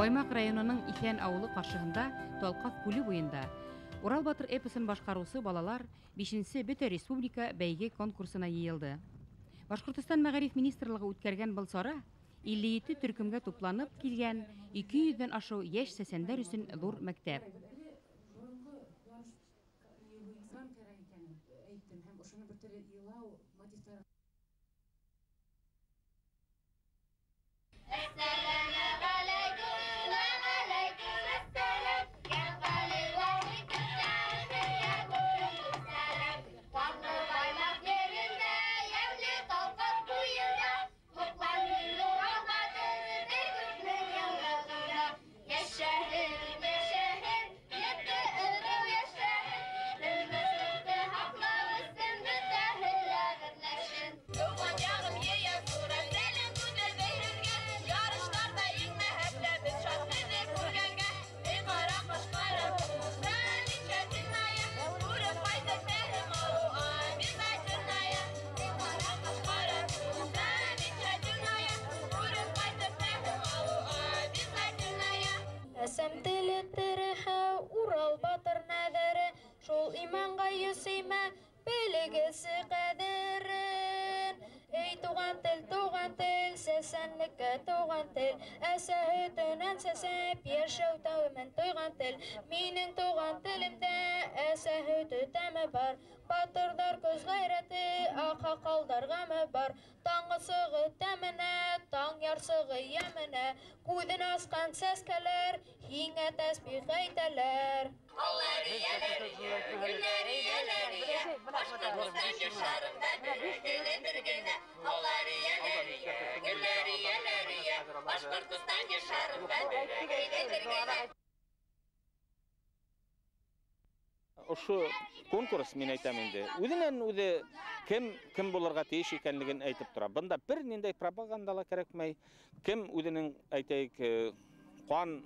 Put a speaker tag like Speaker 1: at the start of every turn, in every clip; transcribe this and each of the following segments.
Speaker 1: Баймаҡ районының Иҫән ауылы ҡаршыһында Талҡаҫ күле буйында Урал батыр эпосын башҡарыусы балалар 5-нсе бөтә республика бәйге конкурсына йыйылды. Башҡортостан мәғариф министрлығы үткәргән был сара 57 төркөмгә тупланып килгән 200-дән ашыу йәш сәсәндәр өсөн ҙур мәктәп.
Speaker 2: Ошо конкурс, мин әйтәм инде, үҙенән үҙе кем булырға тейеш икәнлеген әйтеп тора. Бында бер ниндәй пропаганда ла кәрәкмәй. Кем үҙенең, әйтәйек, ҡан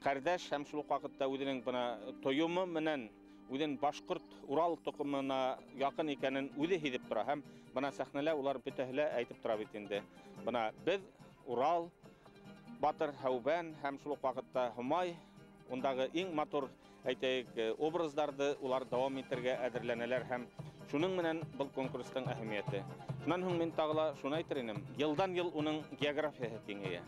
Speaker 2: ҡәрҙәш һәм шул уҡ ваҡытта үҙенең бына тойомо менән үҙен башҡорт Урал тоҡомона яҡын икәнен үҙе һиҙеп тора. Һәм бына сәхнәлә улар бөтәһе лә әйтеп тора бит инде. Бына беҙ Урал, Батыр, Һәүбән һәм шул уҡ ваҡытта Һомай, ундағы иң матур, әйтәйек, образдарҙы улар дауам итергә әҙерләнәләр һәм шуның менән был конкурстың әһәмиәте. Шунан һуң мин тағы ла шуны әйтер инем, йылдан йыл уның географияһы киңәйә.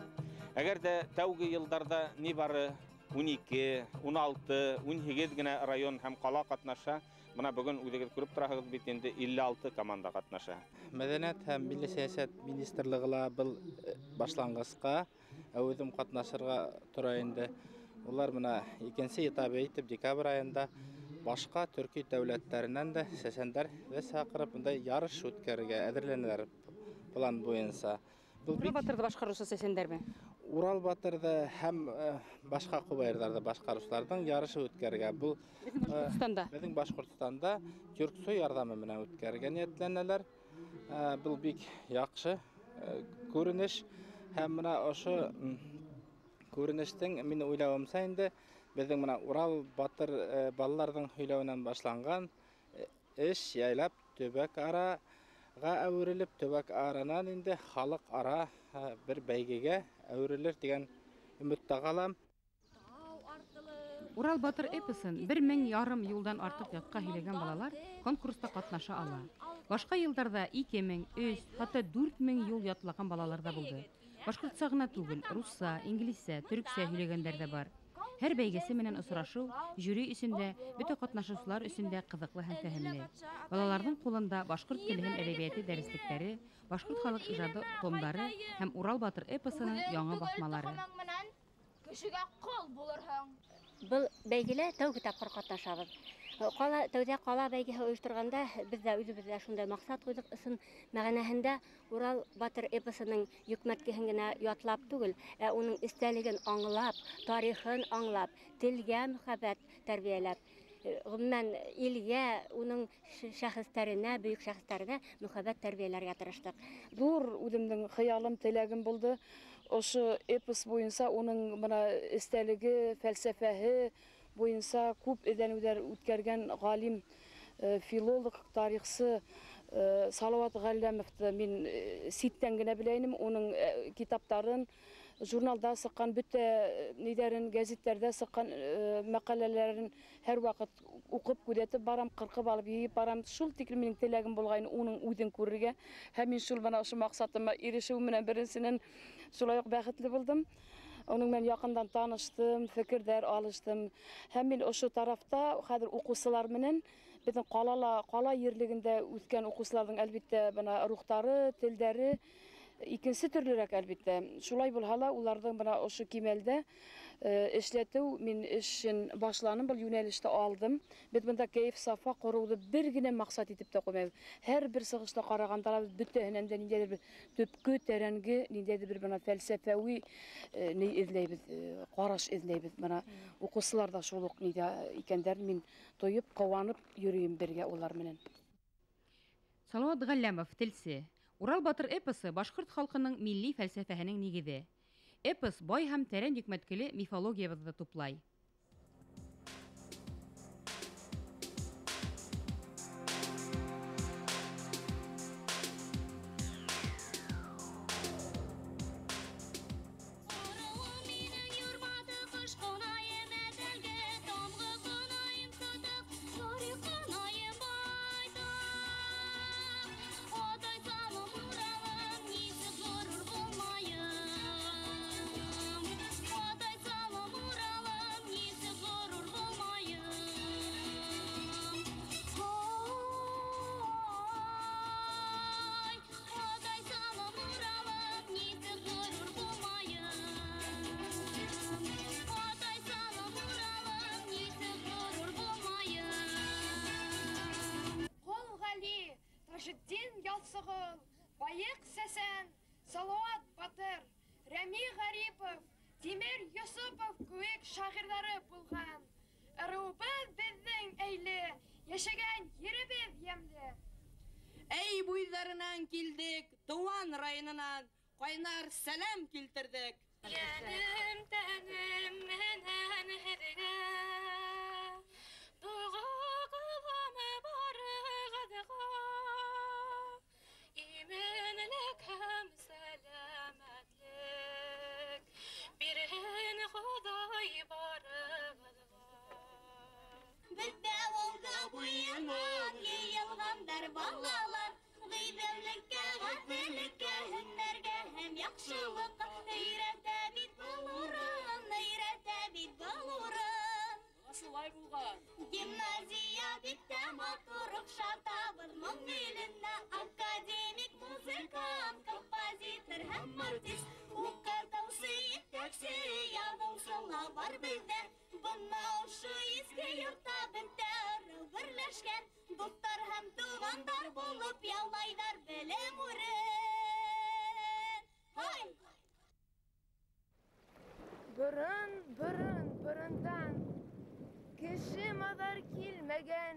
Speaker 2: Әгәр ҙә тәүге йылдарҙа ни бары 12, 16, 18 генә район һәм ҡала ҡатнаша, бына бөгөн үҙегеҙ күреп тораһығыҙ бит инде 56 команда ҡатнаша.
Speaker 3: Мәҙәниәт һәм милли сәйәсәт министрлығы ла был башланғысҡа әүҙем ҡатнашырға тора инде. Улар бына икенсе этабы итеп декабрь айында башҡа төрки дәүләттәренән дә сәсәндәрҙе саҡырып, бындай ярыш үткәрергә әҙерләнәләр план буйынса.
Speaker 1: Был Урал батырҙы башҡарыусы сәсәндәрме?
Speaker 3: Урал батырҙы һәм башҡа ҡобайырҙарҙы башҡарыусыларҙың ярышы үткәрергә. Был
Speaker 1: беҙҙең Башҡортостанда.
Speaker 3: Беҙҙең Башҡортостанда Тюрксой ярҙамы менән үткәрергә ниәтләнәләр. Был бик яҡшы күренеш һәм бына ошо күренештең мин уйлауымса инде беҙҙең бына Урал батыр балаларҙың һөйләүенән башланған эш яйлап төбәк араға әүерелеп, төбәк аранан инде халыҡ ара бер бәйгегә әүерелер тигән өмөттә ҡалам.
Speaker 1: Урал батыр эпосын 1500 юлдан артыҡ ятҡа һөйләгән балалар конкурста ҡатнаша ала. Башҡа йылдарҙа 2000, 3, хатта 4000 юл ятлаған балалар ҙа булды. Башҡортса ғына түгел, русса, инглизсә, төрөксә һөйләгәндәр ҙә бар. Һәр бәйгесе менән осрашыу жюри өсөн дә, бөтә ҡатнашыусылар өсөн дә ҡыҙыҡлы һәм фәһемле. Балаларҙың ҡулында башҡорт теле һәм әҙәбиәте дәреслектәре, башҡорт халыҡ ижады томдары һәм Урал батыр эпосының яңы баҫмалары.
Speaker 4: Кешегә ҡол булырһың.
Speaker 5: Был бәйгелә тәүге тапҡыр ҡатнашабыҙ. Ҡала тәүҙә ҡала бәйгеһе ойошторғанда беҙ ҙә үҙебеҙҙә шундай маҡсат ҡуйҙыҡ, ысын мәғәнәһендә Урал батыр эпосының йөкмәткеһен генә ятлап түгел, ә уның эстәлеген аңлап, тарихын аңлап, телгә мөхәббәт тәрбиәләп, ғөмүмән илгә, уның шәхестәренә, бөйөк шәхестәренә мөхәббәт тәрбиәләргә тырыштыҡ.
Speaker 6: Ҙур үҙемдең хыялым, теләгем булды. Ошо эпос буйынса уның бына эстәлеге, фәлсәфәһе буйынса күп эҙләнеүҙәр үткәргән ғалим, филолог, тарихсы Салауат Ғәлләмовты мин ситтән генә белә инем. Уның китаптарын, Журналда сыҡҡан бөтә ниҙәрен, гәзиттәрҙә сыҡҡан мәҡәләләрен һәр ваҡыт уҡып, күҙәтеп барам, ҡырҡып алып йыйып барам. Шул тиклем минең теләгем булғайны уның үҙен күрергә. Һәм мин шул бына ошо маҡсатыма ирешеү менән беренсенән шулай уҡ бәхетле булдым. Уның менән яҡындан таныштым, фекерҙәр алыштым. Һәм мин ошо тарафта хәҙер уҡыусылар менән беҙҙең ҡалала, ҡала ерлегендә үҫкән уҡыусыларҙың әлбиттә бына рухтары, телдәре икенсе төрлөрәк әлбиттә. Шулай булһа ла уларҙың бына ошо кимәлдә эшләтеү мин эшен башланым, был йүнәлеште алдым. Беҙ бында кәйеф-сафа ҡороуҙы бер генә маҡсат итеп тә ҡуймайбыҙ. Һәр бер сығышта ҡарағанда ла беҙ бөтәһенән дә ниндәйҙер бер төпкө, тәрәнге, ниндәйҙер бер бына фәлсәфәүи ни эҙләйбеҙ, ҡараш эҙләйбеҙ. Бына уҡыусылар ҙа шул уҡ ниҙә икәндәрен мин тойоп, ҡыуанып йөрөйөм бергә улар менән.
Speaker 1: Салауат Ғәлләмов, телсе. Урал батыр эпосы башҡорт халҡының милли фәлсәфәһенең нигеҙе. Эпос бай һәм тәрән йөкмәткеле мифологиябыҙҙы туплай.
Speaker 4: Таҗетдин Ялсығол, Байыҡ Сәсән, Салауат Батыр, Рәми Ғарипов, Тимер Йосопов кеүек шағирҙары булған. Ырыуыбыҙ беҙҙең әйле, йәшәгән еребеҙ йәмле.
Speaker 7: Әй буйҙарынан килдек, тыуан районынан ҡайнар сәләм килтерҙек.
Speaker 8: Йәнем тәнем менән һеҙгә, доға ҡылам барығыҙға, именлек һәм сәләмәтлек бирһен Хоҙай барығыҙға.
Speaker 9: Беҙҙә Волга буйынан йыйылғандар балалар, ғиҙәүлеккә, ғәҙеллеккә, һөнәргә һәм яҡшылыҡҡа өйрәтә бит был урын, өйрәтә бит был урын.
Speaker 7: Шулай булған.
Speaker 9: Гимназия бик тә матур, оҡшатабыҙ моң иленә. Академик, музыкант, композитор һәм артист, уҡытыусы, етәксе, яҙыусы ла бар беҙҙә. Бына ошо изге йортта бөтә ырыу берләшкән, дуҫтар һәм туғандар булып яулайҙар белем үрен. Һай!
Speaker 4: Борон, борон, борондан кеше маҙар килмәгән,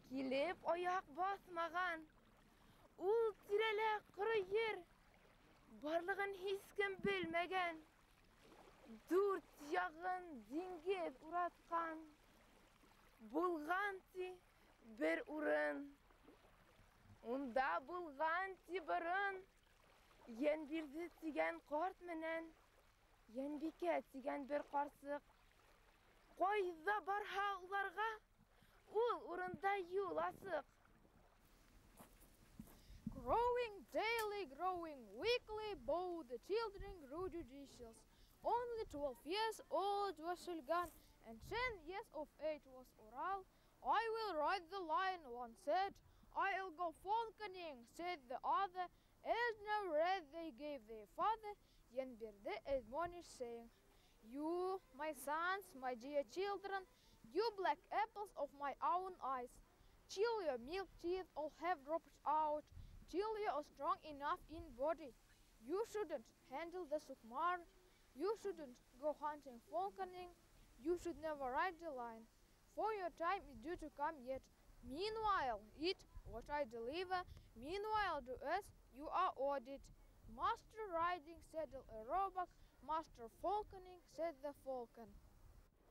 Speaker 4: килеп аяҡ баҫмаған. Ул тирәлә ҡоро ер барлығын һис кем белмәгән. Дүрт яғын диңгеҙ уратҡан, булған ти бер урын. Унда булған ти борон Йәнбирҙе тигән ҡарт менән Йәнбикә тигән бер ҡарсыҡ. Ҡайҙа барһа уларға, ул урында юл асыҡ.
Speaker 10: Growing daily, growing weekly, both the children grew judicious. Only 12 years old was Shulgan, and 10 years of age was Ural. I will ride the lion, one said. I'll go falconing, said the other. As no red they gave their father, Yenbirde admonished, saying, You, my sons, my dear children, you black apples of my own eyes, till your milk teeth all have dropped out, till you are strong enough in body. You shouldn't handle the sukmar, you shouldn't go hunting falconing, you should never ride the lion, for your time is due to come yet. Meanwhile, eat what I deliver, meanwhile do as you are ordered. Master riding saddle a roebuck, master falconing said the falcon.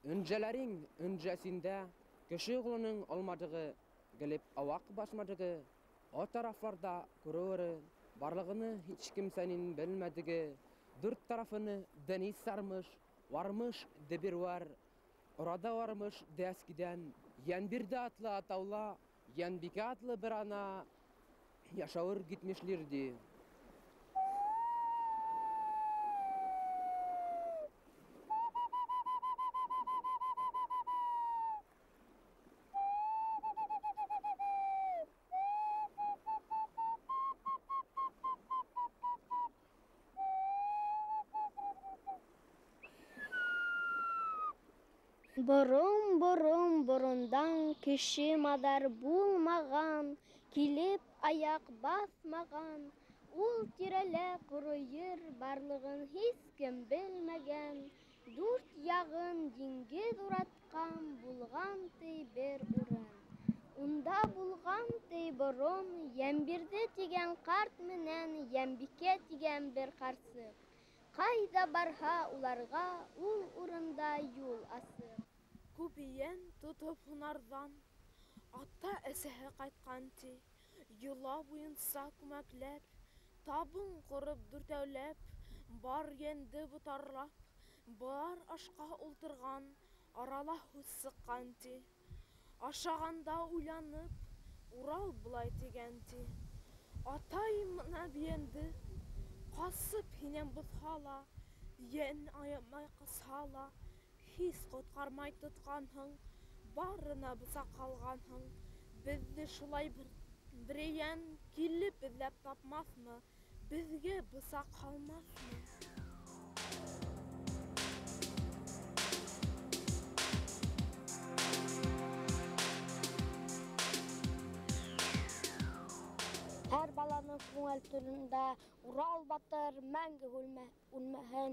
Speaker 11: Önceleriň öncesinde kişi oğlunun olmadığı, gelip avak basmadığı, o taraflarda kururu, varlığını hiç kimsenin bilmediği, Дүрт тарафыны дениз сармыш, вармыш дебир вар, орада вармыш дәскидән, Йәнбирҙе атлы атаула, Йәнбикә атлы бер ана яшауыр гитмишлирди.
Speaker 12: Борон, борондан кеше маҙар булмаған, килеп аяҡ баҫмаған, ул тирәлә ҡоро ер барлығын һис кем белмәгән, дүрт яғын диңгеҙ уратҡан булған ти бер урын. Унда булған ти борон Йәнбирҙе тигән ҡарт менән Йәнбикә тигән бер ҡарсыҡ. Ҡайҙа барһа уларға ул урында юл асыҡ.
Speaker 4: Күп йән тотоп һунарҙан ата-әсәһе ҡайтҡан ти, йола буйынса күмәкләп, табын ҡороп дүртәүләп, бар йәнде ботарлап, былар ашҡа ултырған, арала һүҙ сыҡҡан ти. Ашағанда уйланып, Урал былай тигән ти: Атай мына бейәнде ҡасып һинән боҫһа ла, йән аямай ҡасһа ла, һис ҡотҡармай тотҡанһың, барына бысаҡ һалғанһың. Беҙҙе шулай берәйән килеп эҙләп тапмаҫмы, беҙгә бысаҡ һалмаҫмы?
Speaker 12: Һәр баланың күңел түрендә Урал батыр мәңге үлмәһен,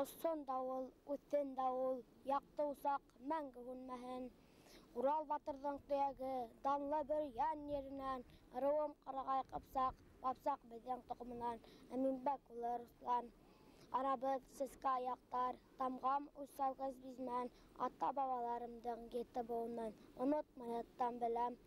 Speaker 12: оссон да ул, үтһен дә ул, яҡты усаҡ мәңге һүнмәһен. Урал батырҙың төйәге данлы бер йән еренән, ырыуым ҡарағай ҡыпсаҡ, бапсаҡ беҙҙең тоҡомонан, Әминбәк улы Руслан. Арабыҙ сәскә аяҡтар, тамғам үсәүгәс бизмән, ата-бабаларымдың ете быуынын онотмай яттан беләм.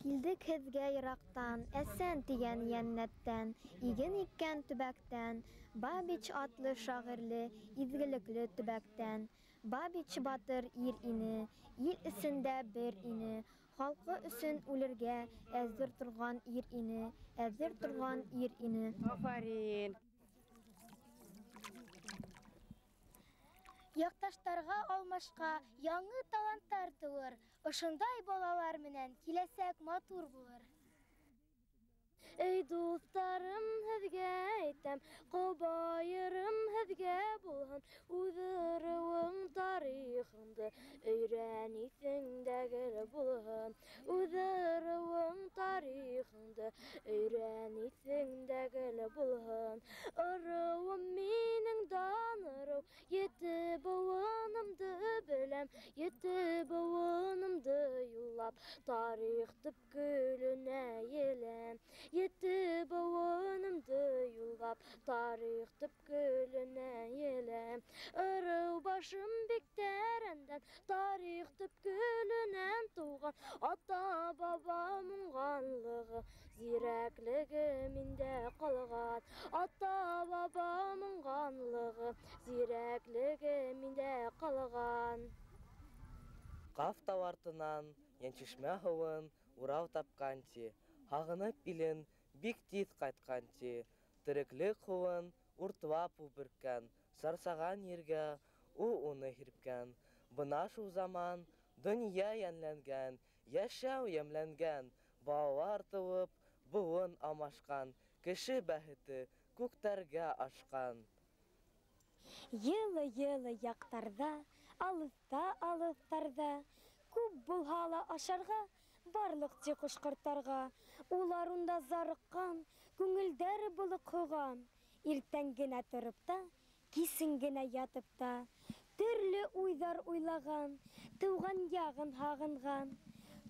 Speaker 13: Килдек һеҙгә йыраҡтан, Әсән тигән йәннәттән, иген иккән төбәктән, Бабич атлы шағирле, изгелекле төбәктән. Бабич батыр ир ине, ил эсендә бер ине, халҡы өсөн үлергә әҙер торған ир ине, әҙер торған ир ине.
Speaker 1: Афарин!
Speaker 12: Яҡташтарға алмашҡа яңы таланттар тыуыр, ошондай балалар менән киләсәк матур булыр. Эй, дуҫтарым, һеҙгә әйтәм, ҡобайырым һеҙгә булһын, үҙ ырыуың тарихыңды өйрән, иҫеңдә гел булһын. Үҙ ырыуың тарихыңды өйрән, иҫеңдә гел булһын. Ырыуым минең дан ырыу, ете быуынымды беләм, ете быуынымды юллап, тарих төпкөлөнә еләм. Ете быуынымды юллап, тарих төпкөлөнә еләм. Ырыу башым бик тәрәндән, тарих төпкөлөнән тыуған, ата-бабам уңғанлығы, зирәклеге миндә ҡалған. Ата-бабам уңғанлығы, зирәклеге миндә ҡалған.
Speaker 14: Ҡаф тау артынан Йәншишмә һыуын Урал тапҡан ти, һағынып илен бик тиҙ ҡайтҡан ти, тереклек һыуын уртлап ул бөрккән, сарсаған ергә ул уны һирпкән. Бына шул заман донъя йәнләнгән, йәшәү йәмләнгән, балалар тыуып, быуын алмашҡан, кеше бәхете күктәргә ашҡан.
Speaker 12: Йылы-йылы яҡтарҙа, алыҫта-алыҫтарҙа, күп булһа ла ашарға, барлыҡ ти ҡош-ҡорттарға, улар унда зарыҡҡан, күңелдәре болоҡһоған. Иртән генә тороп та, кисен генә ятып та, төрлө уйҙар уйлаған, тыуған яғын һағынған.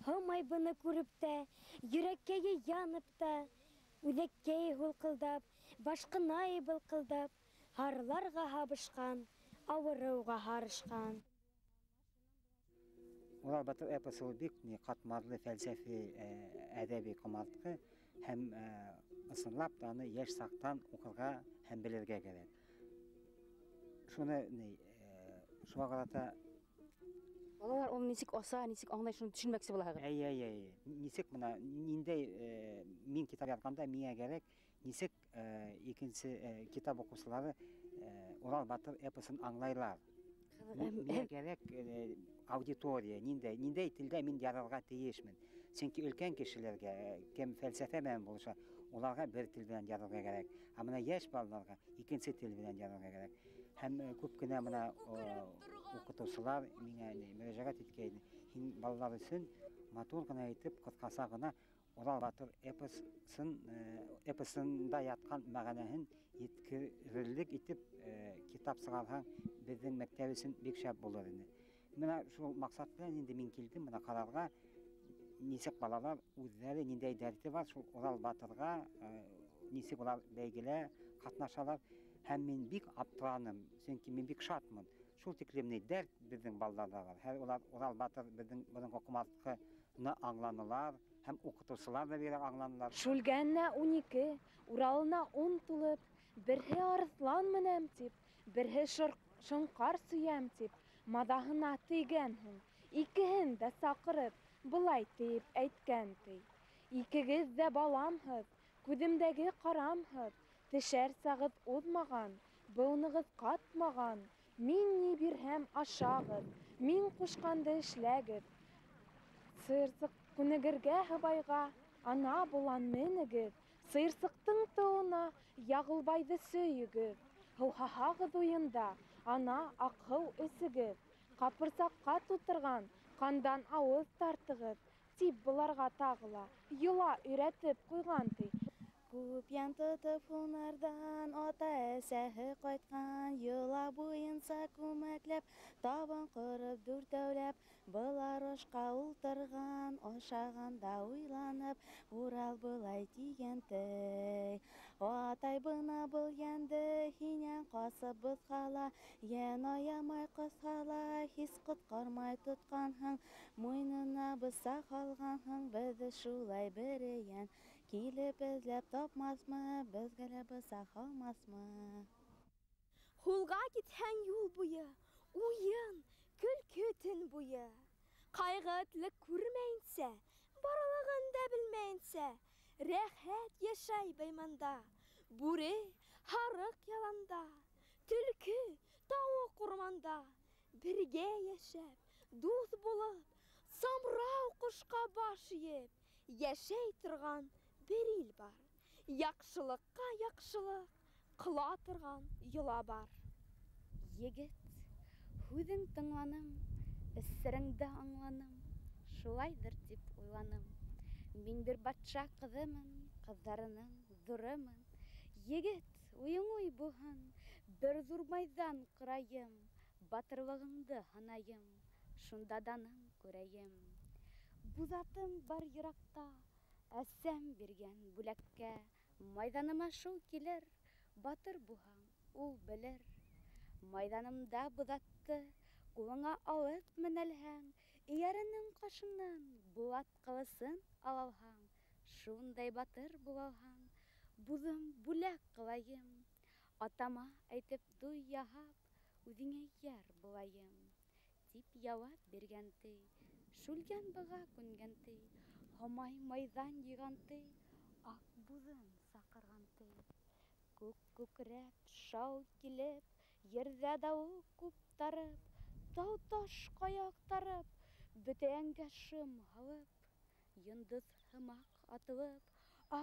Speaker 12: Һомай быны күреп тә, йөрәккәйе янып та, үҙәккәйе һулҡылдап, башҡынайы былҡылдап, һарыларға һабышҡан, ауырыуға һарышҡан.
Speaker 15: Урал батыр эпосы ул бик ҡатмарлы фәлсәфи әҙәби ҡомартҡы һәм ысынлап та аны йәш саҡтан уҡырға һәм белергә кәрәк. Шуны шуға ҡарата
Speaker 1: балалар уны нисек аса, нисек аңлай, шуны төшөнмәксе булаһығыҙ.
Speaker 15: Әй, әй, әй. Нисек бына ниндәй мин китап яҙғанда миңә кәрәк, нисек икенсе китап уҡыусылары Урал батыр эпосын аңлайлар. Миңә кәрәк аудитория, ниндәй телдә мин яҙырға тейешмен. Сөнки өлкән кешеләргә, кем фәлсәфә менән булыша, уларға бер тел белән яҙырға кәрәк. Ә бына йәш балаларға икенсе тел белән яҙырға кәрәк. Һәм күп кенә бына уҡытыусылар миңә мөрәжәғәт иткәйне. Һин балалар өсөн матур ғына итеп, ҡыҫҡаса ғына Урал батыр эпосында ятҡан мәғәнәһен еткерерлек итеп китап сығарһаң, беҙҙең мәктәп өсөн бик шәп булыр ине. Бына шул маҡсат менән инде мин килдем бына ҡарарға, нисек балалар үҙҙәре ниндәй дәрте бар, шул Урал батырға нисек улар бәйгелә ҡатнашалар. Һәм мин бик аптыраным, сөнки мин бик шатмын. Шул тиклем ни дәрт беҙҙең балаларҙа бар. Һәр улар Урал батыр беҙҙең боронғо ҡомартҡыны аңланылар, һәм уҡытыусылар ҙа бигерәк аңланылар.
Speaker 4: Шүлгәненә 12, Уралына 10 тулып, берһе арыҫлан менәм тип, берһе шоңҡар сөйәм тип, маҙаһына тейгәнһең, икеһен дә саҡырып, былай тиеп әйткән ти. Икегеҙ ҙә баламһыҙ, күҙемдәге ҡарамһыҙ, тешәр сағыҙ уҙмаған, быуынығыҙ ҡатмаған, мин ни бирһәм ашағыҙ, мин ҡушҡанды эшләгеҙ. Сыйырсыҡ күнегергә һыбайға, ана болан менегеҙ, сыйырсыҡтың тыуына Яғылбайҙы сөйөгөҙ, һыуһаһағыҙ уйында, ана аҡһыу эсегеҙ, ҡапырсаҡҡа тутырған ҡандан ауыҙ тартығыҙ, тип быларға тағы ла йола өйрәтеп ҡуйған ти.
Speaker 16: Күп йән тотоп һунарҙан ата-әсәһе ҡайтҡан, йола буйынса күмәкләп, табын ҡороп дүртәүләп, былар ашҡа ултырған, ашағанда уйланып, Урал былай тигән ти. Атай, бына был йәнде һинән ҡасып боҫһа ла, йән аямай ҡыҫһа ла, һис ҡотҡармай тотҡанһың, муйынына бысаҡ һалғанһың, беҙҙе шулай бер йән килеп эҙләп тапмаҫмы, беҙгә лә бысаҡ һалмаҫмы?
Speaker 9: Һулға китһәң юл буйы, уйын, көлкө төн буйы. Ҡайғы-этлек күрмәйенсә, барлығын да белмәйенсә, рәхәт йәшәй байманда, бүре, һарыҡ яланда, төлкө, тауыҡ урманда, бергә йәшәп, дуҫ булып, самрау ҡошҡа баш эйеп, йәшәй торған бер ил бар. Яҡшылыҡҡа яҡшылыҡ ҡыла торған йола бар.
Speaker 17: Егет, һүҙең тыңланым, эсереңде аңланым, шулайҙыр тип уйланым. Мин бер батша ҡыҙымын, ҡыҙҙарының ҙурымын. Егет, уйың уй булһын, бер ҙур майҙан ҡорайым, батырлығыңды һанайым, шунда даның күрәйем. Буҙатым бар йыраҡта, әсәм биргән бүләккә, майҙаныма шул килер, батыр булһаң, ул белер. Майҙанымда буҙатты ҡулыңа алып менәлһәң, эйәренең ҡашынан булат ҡылысын алалһаң, шундай батыр булалһаң, буҙым бүләк ҡылайым. Атама әйтеп туй яһап, үҙеңә йәр булайым, тип яуап биргән ти. Шүлгән быға күнгән ти, Һомай майҙан йыйған ти, аҡ буҙын саҡырған ти. Күк күкрәп, шау килеп, ерҙә дауыл ҡуптарып, тау таш ҡая аҡтарып, бөтә йәнгә шым һалып, йондоҙ һымаҡ атылып,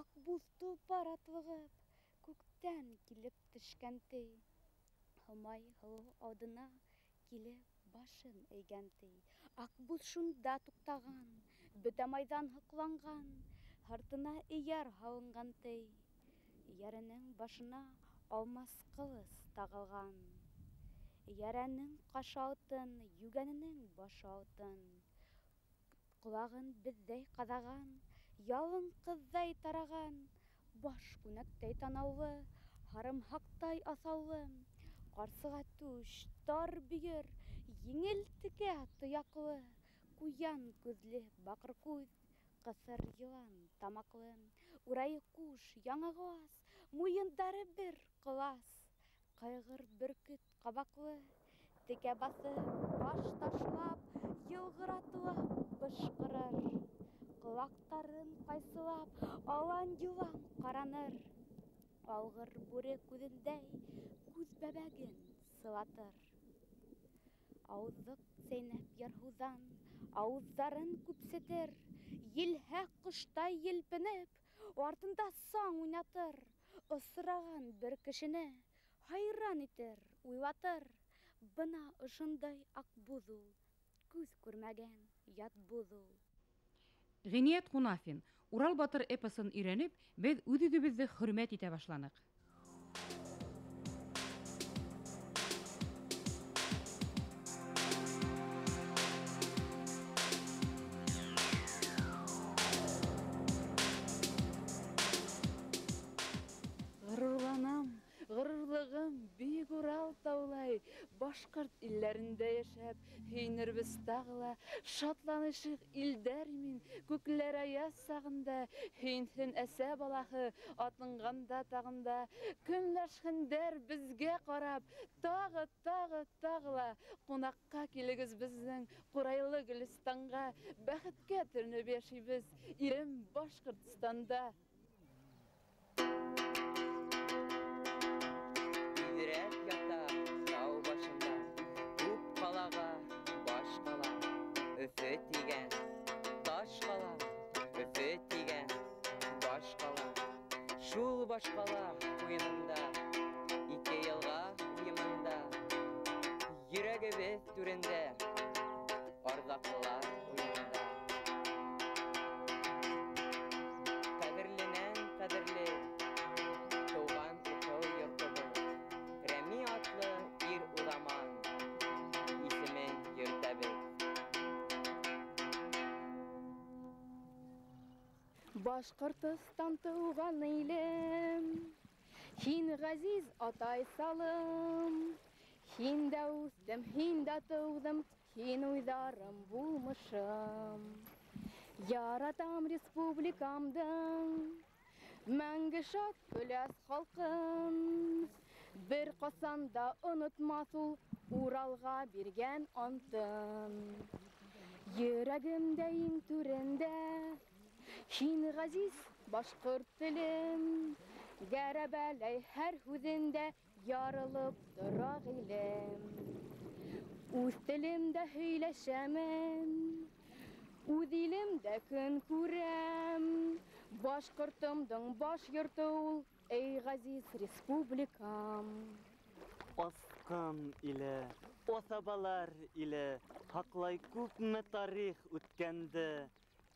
Speaker 17: аҡ буҙ толпар атлығып, күктән килеп төшкән ти. Һомай һылыу алдына килеп башын эйгән ти. Аҡ буҙ шунда туҡтаған, бөтә майҙан һоҡланған, һыртына эйәр һалынған ти. Эйәренең башына алмас ҡылыс тағылған. Эйәренең ҡашы алтын, йүгәненең башы алтын. Ҡолағын беҙҙәй ҡаҙаған, ялын ҡыҙҙай тараған, баш күнәктәй танаулы, һарымһаҡтай аҫаулы, ҡарсыға түш, тар бөйөр, еңел текә тояҡлы, ҡуян күҙле баҡыр күҙ, ҡыҫыр йылан тамаҡлы, урайы ҡуш, яңағы ас, муйындары бер ҡолас, Ҡайғыр бөркөт ҡабаҡлы, текә баҫып, баш ташлап, йылғыратлап бышҡырыр. Ҡолаҡтарын ҡайсылап, алан-йолан ҡараныр. Алғыр бүре күҙендәй күҙ бәбәген сылатыр. Ауыҙлыҡ сәйнәп ярһыуҙан ауыҙҙарын күпсетер. Елһә ҡоштай елпенеп, артында саң уйнатыр. Осраған бер кешене хайран итер, уйлатыр. Бына ошондай аҡбуҙ ул, күҙ күрмәгән ят буҙ ул.
Speaker 1: Ғиниәт Ҡунафин, Урал батыр эпосын өйрәнеп, беҙ үҙ-үҙебеҙҙе хөрмәт итә башланыҡ.
Speaker 6: Ғорурланам, ғорурлығым бейек Урал таулай, башҡорт илдәрендә йәшәп, һөйөнөрбөҙ тағы ла, шатланышыҡ илдәр мин, күкләр аяҙ сағында, һөйөнһөн әсә балаһы, атынғанда тағында, көнләшһендәр беҙгә ҡарап, тағы, тағы, тағы ла, ҡунаҡҡа килегеҙ беҙҙең ҡурайлы Гөлөстанға, бәхеткә төрөнөп йәшәйбеҙ, илем Башҡортостанда.
Speaker 18: Иҙрәп ята тау башында, күп ҡалаға баш ҡала, Өфө тигән таш ҡала, Өфө тигән баш ҡала. Шул баш ҡала ҡуйынында, ике йылға уйымында, йөрәгебеҙ түрендә, арҙаҡлылар уйында. Ҡәҙерленән ҡәҙерле тыуған уҡыу йортобоҙ, Рәми атлы ир уҙаман исемен йөрөтәбеҙ.
Speaker 6: Башҡортостан тыуған илем, һин ғәзиз атай салым, һин дә үҫтем, һин дә тыуҙым, һин уйҙарым булмышым. Яратам республикамдың мәңге шат көләс халҡын, бер ҡасан да онотмаҫ ул Уралға биргән антын. Йөрәгемдә иң түрендә һин ғәзиз башҡорт телем, гәрәбәләй һәр һүҙендә ярылып тора ғилем. Үҙ телемдә һөйләшәмен, үҙ илемдә көн күрәм, башҡортомдоң баш йорто ул, эй ғәзиз республикам.
Speaker 14: Асҡан иле, аҫабалар иле, һаҡлай күпме тарих үткәнде,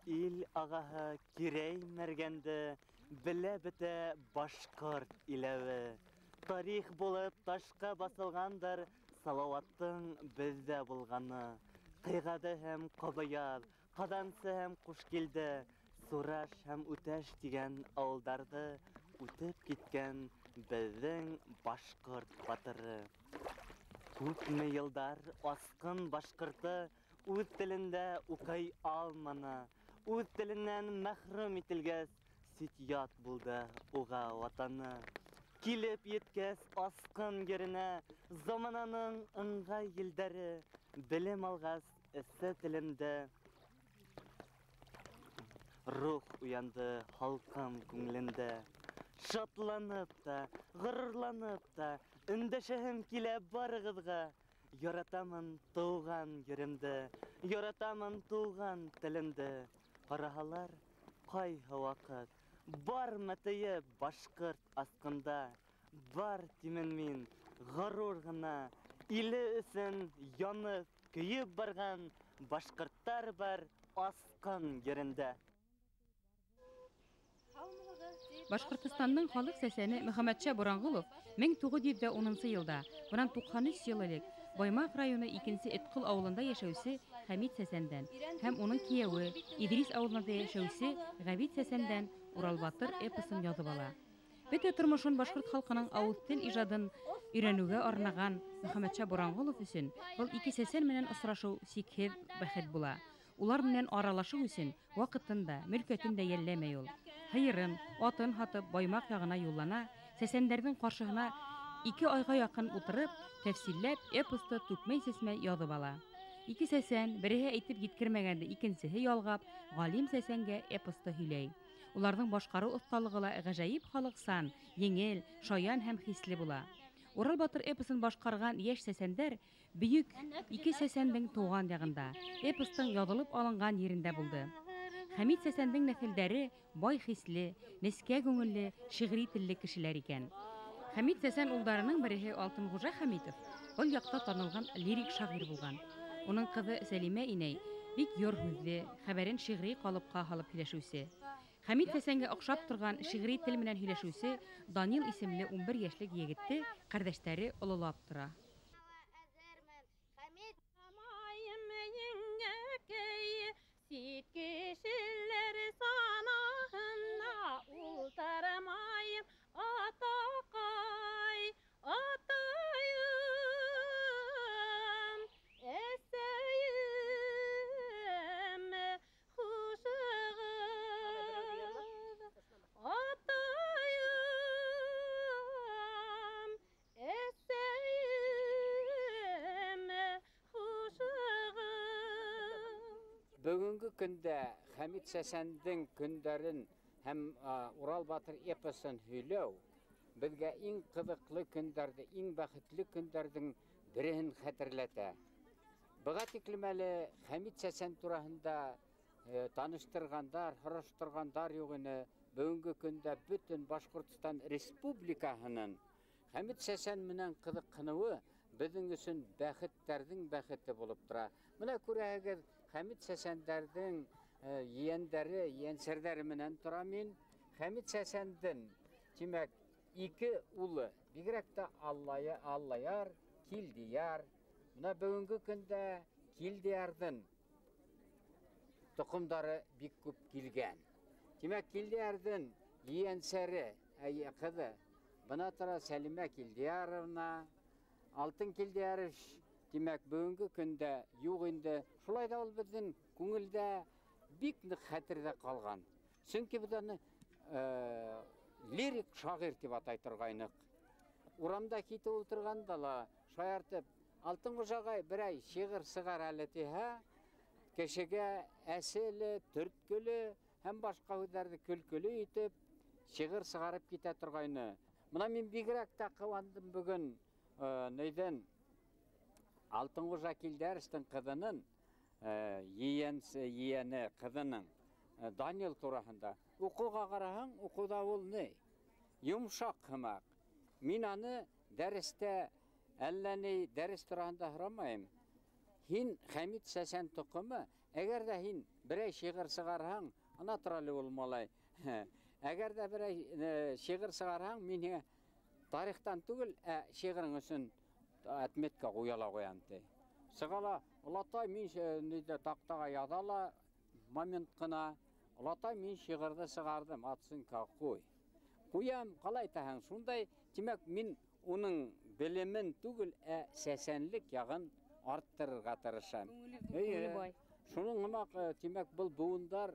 Speaker 14: ил ағаһы Кирәй мәргәнде, белә бөтә башҡорт иләүе. Тарих булып ташҡа баҫылғандыр Салауаттың беҙҙә булғаны. Ҡыйғады һәм Ҡобайяр, Ҡаҙансы һәм Ҡушкилде, Сураш һәм Үтәш тигән ауылдарҙы үтеп киткән беҙҙең башҡорт батыры. Күпме йылдар асҡын башҡорто үҙ телендә уҡый алманы, үҙ теленән мәхрүм ителгәс, сит-ят булды уға ватаны. Килеп еткәс асҡын еренә, замананың ыңғай елдәре, белем алғас эсе телемдә, рух уянды халҡым күңелендә. Шатланып та, ғорурланып та, өндәшәһем килә барығыҙға. Яратамын тыуған еремде, яратамын тыуған телемде. Ҡараһалар, ҡайһы ваҡыт, бармы тейеп башҡорт асҡында, бар тимен мин, ғорур ғына, иле өсөн янып, көйөп барған башҡорттар бар асҡын ерендә.
Speaker 1: Башҡортостандың халыҡ сәсәне Мөхәммәтша Буранғолов 1910 йылда, бынан 93 йыл элек, Баймаҡ районы 2-нсе Этҡол ауылында йәшәүсе Хәмит Сәсәндән һәм уның кейәүе Иҙрис ауылында йәшәүсе Ғәбит Сәсәндән Урал батыр эпосын яҙып ала. Бөтә тормошон башҡорт халҡының ауыҙ тел ижадын өйрәнеүгә арнаған Мөхәммәтша Буранғолов өсөн был ике сәсән менән осрашыу сикһеҙ бәхет була. Улар менән аралашыу өсөн ваҡытын да, мөлкәтен дә йәлләмәй ул. Һыйырын, атын һатып Баймаҡ яғына юллана, сәсәндәрҙең ҡаршыһына 2 айға яҡын утырып, тәфсилләп эпосты түкмәй-сәсмәй яҙып ала. Ике сәсән, береһе әйтеп еткермәгәнде икенсеһе ялғап, ғалим сәсәнгә эпосты һөйләй. Уларҙың башҡарыу оҫталығы ла ғәжәйеп халыҡсан, еңел, шаян һәм хисле була. Урал батыр эпосын башҡарған йәш сәсәндәр бөйөк ике сәсәндең тыуған яғында, эпостың яҙылып алынған ерендә булды. Хәмит сәсәндең нәҫелдәре бай хисле, нескә күңелле, шиғри телле кешеләр икән. Хәмит сәсән улдарының береһе Алтынғужа Хәмитов был яҡта танылған лирик шағир булған. Уның ҡыҙы Сәлимә инәй бик йор һүҙле, хәбәрен шиғри ҡалыпҡа һалып һөйләшеүсе. Хәмит сәсәнгә оҡшап торған шиғри тел менән һөйләшеүсе Данил исемле 11 йәшлек егетте ҡәрҙәштәре ололап тора.
Speaker 19: Бөгөнгө көндә Хәмит сәсәндең көндәрен һәм Урал батыр эпосын һөйләү беҙгә иң ҡыҙыҡлы көндәрҙе, иң бәхетле көндәрҙең береһен хәтерләтә. Быға тиклем әле Хәмит сәсән тураһында таныштырғандар, һораштырғандар юҡ ине. Бөгөнгө көндә бөтөн Башҡортостан Республикаһының Хәмит сәсән менән ҡыҙыҡһыныуы беҙҙең өсөн бәхеттәрҙең бәхете булып тора. Бына күрәһегеҙ, Хәмит сәсәндәрҙең ейәндәре, ейәнсәрҙәре менән тора мин. Хәмит сәсәндең, тимәк, ике улы, бигерәк тә Аллаяр, Килдияр. Бына бөгөнгө көндә Килдиярҙың тоҡомдары бик күп килгән. Тимәк, Килдиярҙың ейәнсәре, ҡыҙы, бына тора Сәлимә Килдияровна, Алтын Килдиярович, тимәк, бөгөнгө көндә юҡ инде. Шулай ҙа ул беҙҙең күңелдә бик ныҡ хәтерҙә ҡалған. Сөнки беҙ аны лирик шағир тип атай торғайныҡ. Урамда китеп ултырғанда ла шаяртып, Алтынғужа ағай берәй шиғыр сығар әле тиһә, кешегә әселе, төрткөлө һәм башҡа һүҙҙәрҙе көлкөлө итеп шиғыр сығарып китә торғайны. Бына мин бигерәк тә ҡыуандым бөгөн нейҙән Алтынғужа Килдәровичтың ҡыҙының, ейәне ҡыҙының Данил тураһында. Уҡыуға ҡараһаң, уҡыуҙа ул ни? Йомшаҡ һымаҡ. Мин аны дәрестә әллә ни дәрес тураһында һорамайым. Һин Хәмит сәсән тоҡомо, әгәр ҙә һин берәй шиғыр сығарһаң, ана тора әле ул малай. Әгәр ҙә берәй шиғыр сығарһаң, мин һиңә тарихтан түгел, ә шиғырың өсөн отметка ҡуя ла ҡуям ти. Сыға ла, олатай мин ниҙә таҡтаға яҙа ла момент ҡына, олатай мин шиғырҙы сығарҙым, оценка ҡуй. Ҡуям, ҡалай итәһең, шундай, тимәк, мин уның белемен түгел, ә сәсәнлек яғын арттырырға тырышам.
Speaker 1: Күңеле бай.
Speaker 19: Шуның һымаҡ, тимәк, был быуындар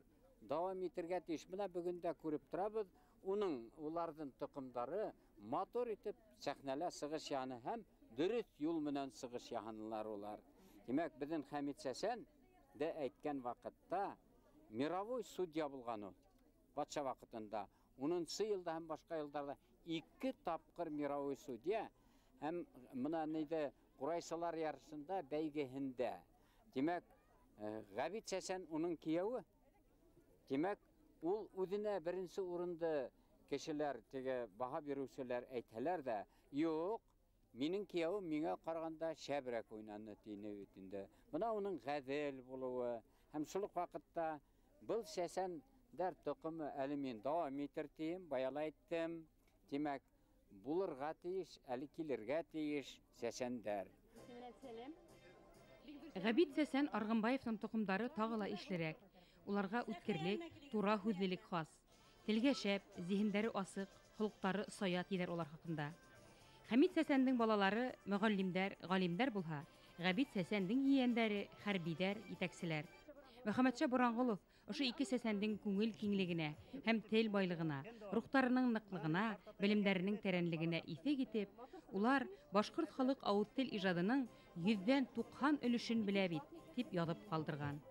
Speaker 19: дауам итергә тейеш. Бына бөгөн дә күреп торабыҙ, уның, уларҙың тоҡомдары матур итеп сәхнәлә сығыш яһаны һәм дөрөҫ юл менән сығыш яһанылар улар. Тимәк, беҙҙең Хәмит сәсән дә әйткән ваҡытта мировой судья булған ул. Батша ваҡытында 10-нсы йылда һәм башҡа йылдарҙа 2 тапҡыр мировой судья һәм бына ниҙә ҡурайсылар ярышында бәйгеһендә. Тимәк, Ғәбит сәсән уның кейәүе. Тимәк, ул үҙенә беренсе урынды кешеләр, теге баһа биреүселәр әйтһәләр ҙә, юҡ, минең кейәүем миңә ҡарағанда шәберәк уйнаны тине бит инде. Бына уның ғәҙел булыуы һәм шул уҡ ваҡытта был сәсәндәр тоҡомо әле мин дауам итер тием, бая ла әйттем. Тимәк, булырға тейеш, әле килергә тейеш сәсәндәр.
Speaker 1: Ғәбит сәсән Арғынбаевтың тоҡомдары тағы ла ишлерәк. Уларға үткерлек, тура һүҙлелек хас. Телгә шәп, зиһендәре асыҡ, холоҡтары сая тиҙәр улар хаҡында. Хәмит сәсәндең балалары мөғәллимдәр, ғалимдәр булһа, Ғәбит сәсәндең ейәндәре хәрбиҙәр, етәкселәр. Мөхәммәтша Буранғолов ошо ике сәсәндең күңел киңлегенә һәм тел байлығына, рухтарының ныҡлығына, белемдәренең тәрәнлегенә иҫе китеп, улар башҡорт халыҡ ауыҙ тел ижадының 90% өлөшөн белә бит, тип яҙып ҡалдырған.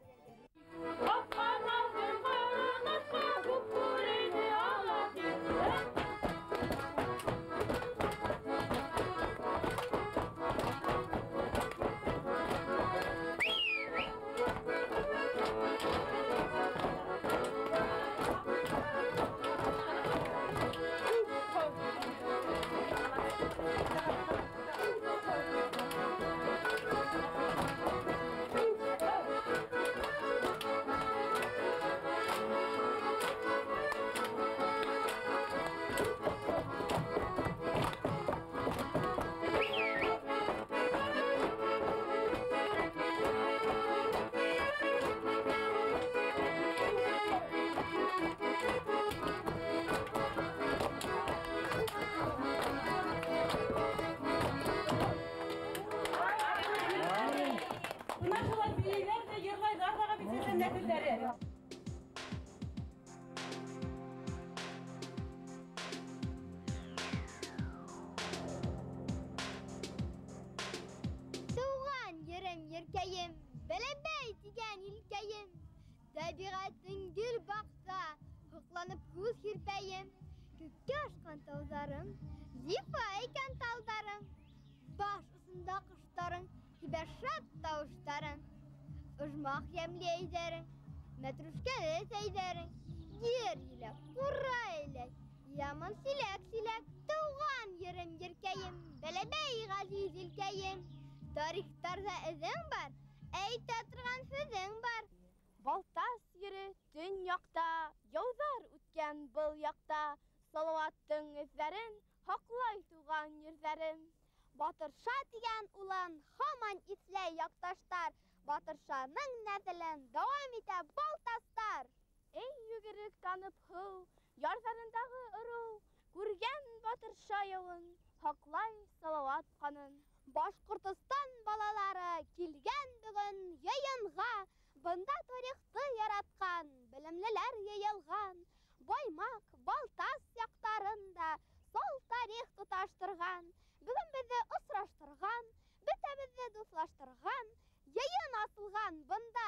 Speaker 9: Тыуған ерем, еркәйем, Бәләбәй тигән илкәйем, тәбиғәтең гөл баҡса, һоҡланып күҙ һирпәйем, күккә ашҡан тауҙарың, зифа икән талдарың, баш осонда ҡоштарың, һибә шат тауыштарың, ожмах йәмле әйҙәрең, мәтрүшкәле сәйҙәрең, ер еләк, ҡура еләк, яман силәк-силәк, тыуған ерем, еркәйем, Бәләбәй ғәзиз илкәйем, тарихтарҙа эҙең бар, әйтә торған һүҙең бар.
Speaker 20: Балтас ере төньяҡта, яуҙар үткән был яҡта, Салауаттың эҙҙәрен һаҡлай тыуған ерҙәрен.
Speaker 9: Батырша тигән улан һаман иҫләй яҡташтар, Батыршаның нәҫелен дауам итә балтастар.
Speaker 20: Эй йүгерек танып һыу, ярҙарындағы ырыу, күргән Батырша яуын, һаҡлай Салауат ҡанын.
Speaker 9: Башҡортостан балалары килгән бөгөн йыйынға, бында тарихты яратҡан, белемлеләр йыйылған, Баймаҡ, Балтас яҡтарында сол тарих тоташтырған, бөгөн беҙҙе осраштырған, бөтәбеҙҙе дуҫлаштырған, йыйын асылған бында.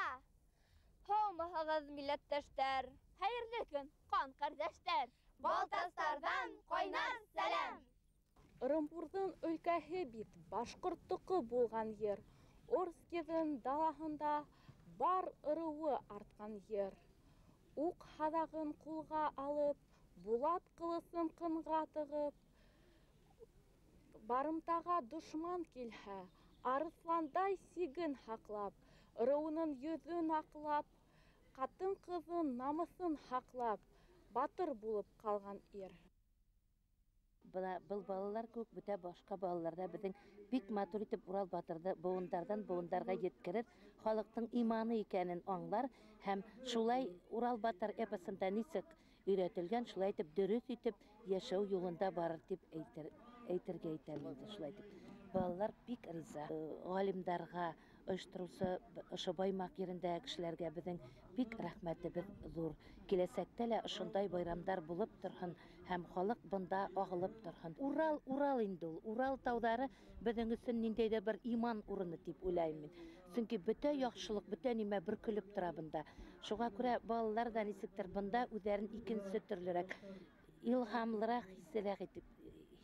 Speaker 20: Һаумыһығыҙ, милләттәштәр, хәйерле көн, ҡан ҡәрҙәштәр,
Speaker 9: Балтастарҙан ҡайнар сәләм.
Speaker 17: Ырымбурҙың өлкәһе бит башҡорттоҡо булған ер, Орскиҙың далаһында бар ырыуы артҡан ер. Уҡ һаҙағын ҡулға алып, булат ҡылысын ҡынға тығып, барымтаға дошман килһә, арыҫландай сиген һаҡлап, ырыуының йөҙөн аҡлап, ҡатын-ҡыҙын намыҫын һаҡлап, батыр булып ҡалған ир.
Speaker 21: Бына был балалар кеүек бөтә башҡа балалар ҙа беҙҙең бик матур итеп Урал батырҙы быуындарҙан быуындарға еткерер, халыҡтың иманы икәнен аңлар һәм шулай Урал батыр эпосында нисек өйрәтелгән, шулай итеп дөрөҫ итеп йәшәү юлында барыр тип әйтергә әйтәм инде шулай итеп. Балалар бик риза. Ғалимдарға, ойоштороусы ошо Баймаҡ ерендәге кешеләргә беҙҙең бик рәхмәтебеҙ ҙур. Киләсәктә лә ошондай байрамдар булып торһон һәм халыҡ бында ағылып торһон. Урал, Урал инде ул. Урал тауҙары беҙҙең өсөн ниндәйҙер бер иман урыны тип уйлайым мин. Сөнки бөтә яҡшылыҡ, бөтә нимә бөркөлөп тора бында. Шуға күрә балалар ҙа нисектер бында үҙҙәрен икенсе төрлөрәк, илһамлыраҡ, хиссерәк итеп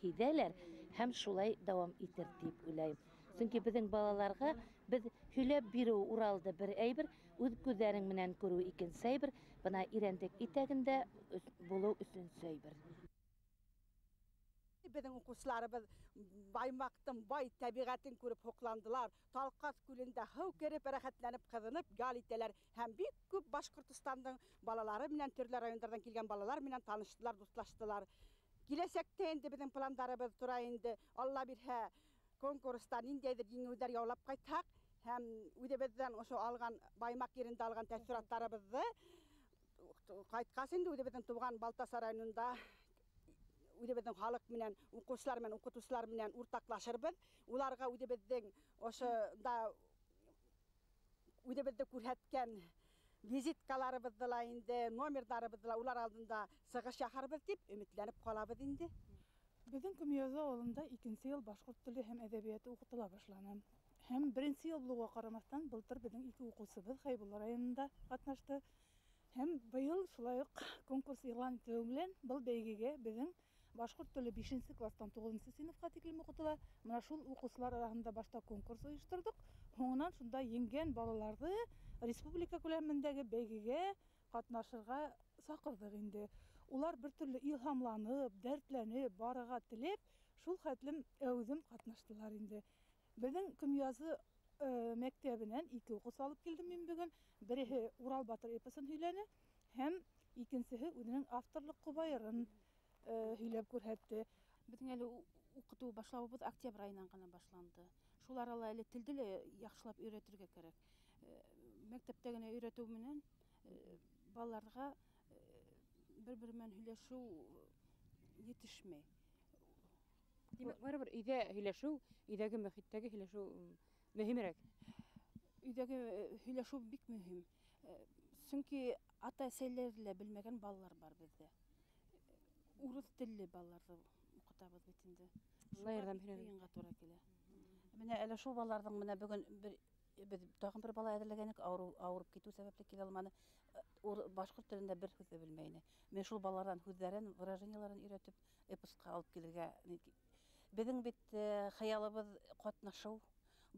Speaker 21: һиҙәләр һәм шулай дауам итер тип уйлайым. Сөнки беҙҙең балаларға беҙ һөйләп биреү Уралды бер әйбер, үҙ күҙҙәрең менән күреү икенсе әйбер, бына Ирәндек итәгендә булыу өсөнсө әйбер.
Speaker 22: Беҙҙең уҡыусыларыбыҙ Баймаҡтың бай тәбиғәтен күреп һоҡландылар. Талҡаҫ күлендә һыу кереп, рәхәтләнеп, ҡыҙынып ял итәләр. Һәм бик күп Башҡортостандың балалары менән, төрлө райондарҙан килгән балалар менән таныштылар, дуҫлаштылар. Киләсәктә инде беҙҙең пландарыбыҙ тора инде. Алла бирһә, конкурста ниндәйҙер еңеүҙәр яулап ҡайтһаҡ һәм үҙебеҙҙән ошо алған Баймаҡ ерендә алған тәьҫораттарыбыҙҙы ҡайтҡас инде үҙебеҙҙең тыуған Балтас районында үҙебеҙҙең халыҡ менән, уҡыусылар менән, уҡытыусылар менән уртаҡлашырбыҙ. Уларға үҙебеҙҙең ошонда үҙебеҙҙе күрһәткән Визиткаларыбыҙҙы ла инде, номерҙарыбыҙҙы ла улар алдында сығыш яһарбыҙ тип өмөтләнеп ҡалабыҙ инде.
Speaker 2: Беҙҙең Көмйәҙе ауылында икенсе йыл башҡорт теле һәм әҙәбиәте уҡытыла башланы. Һәм беренсе йыл булыуға ҡарамаҫтан, былтыр беҙҙең ике уҡыусыбыҙ Хәйбулла районында ҡатнашты. Һәм быйыл шулай уҡ конкурс иғлан итеүе менән был бәйгегә беҙҙең башҡорт теле 5-нсе кластан 9-нсы синыфҡа тиклем уҡытыла. Мына шул уҡыусылар араһында башта конкурс ойошторҙоҡ. Һуңынан шунда еңгән балаларҙы республика күләмендәге бәйгегә ҡатнашырға саҡырҙыҡ инде. Улар бер төрлө илһамланып, дәртләнеп, барырға теләп, шул хәтлем әүҙем ҡатнаштылар инде. Беҙҙең Көмйәҙе мәктәбенән ике уҡыусы алып килдем мин бөгөн. Береһе Урал батыр эпосын һөйләне һәм икенсеһе үҙенең авторлыҡ ҡобайырын һөйләп күрһәтте.
Speaker 3: Беҙҙең әле уҡытыу башлауыбыҙ октябрь айынан ғына башланды. Шул арала әле телде лә яҡшылап өйрәтергә кәрәк. Мәктәптә генә өйрәтеү менән балаларға бер-бер менән һөйләшеү етешмәй.
Speaker 1: Тимәк, барыбер өйҙә һөйләшеү, өйҙәге мөхиттәге һөйләшеү мөһимерәк.
Speaker 3: Өйҙәге һөйләшеү бик мөһим. Сөнки ата-әсәләре лә белмәгән балалар бар беҙҙә. Урыҫ телле балаларҙы уҡытабыҙ бит инде.
Speaker 1: Шулай ярҙам бирә.
Speaker 3: Ҡыйынға тура килә.
Speaker 23: Менә әле шул балаларҙың менә бөгөн беҙ тағын бер бала әҙерләгәнек, ауырып китеү сәбәпле килә алманы. Башҡорт телендә бер һүҙ ҙә белмәй ине. Мин шул балаларҙан һүҙҙәрен, выражениеларын өйрәтеп, эпосҡа алып килергә. Беҙҙең бит хыялыбыҙ ҡатнашыу,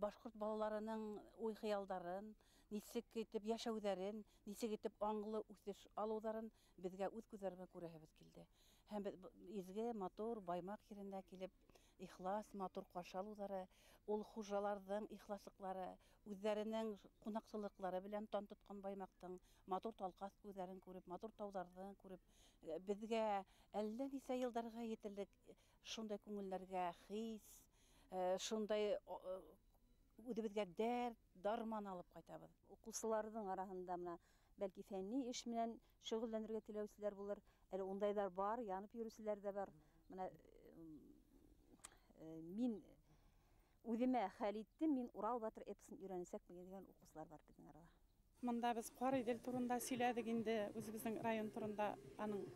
Speaker 23: башҡорт балаларының уй-хыялдарын, нисек итеп йәшәүҙәрен, нисек итеп аңлы үҫеш алыуҙарын беҙгә үҙ күҙҙәре менән күрәһебеҙ килде. Һәм беҙ изге, матур Баймаҡ еренә килеп, ихлас, матур ҡаршы алыуҙары, ул хужаларҙың ихласлыҡлары, үҙҙәренең ҡунаҡсылыҡлары белән дан тотҡан Баймаҡтың матур талҡаҫ күҙҙәрен күреп, матур тауҙарҙы күреп, беҙгә әллә нисә йылдарға етерлек шундай күңелләргә хис, шундай үҙебеҙгә дәрт, дарман алып ҡайтабыҙ.
Speaker 24: Уҡыусыларҙың араһында мына бәлки фәнни эш менән шөғөлләнергә теләүселәр булыр, әле ундайҙар бар, янып йөрөүселәр ҙә бар. Мына мин үҙемә хәл иттем, мин Урал батыр эпосын өйрәнәсәкмен тигән уҡыусылар бар беҙҙең арала.
Speaker 25: Мында беҙ Ҡариҙел турында һөйләдек инде, үҙебеҙҙең район турында, аның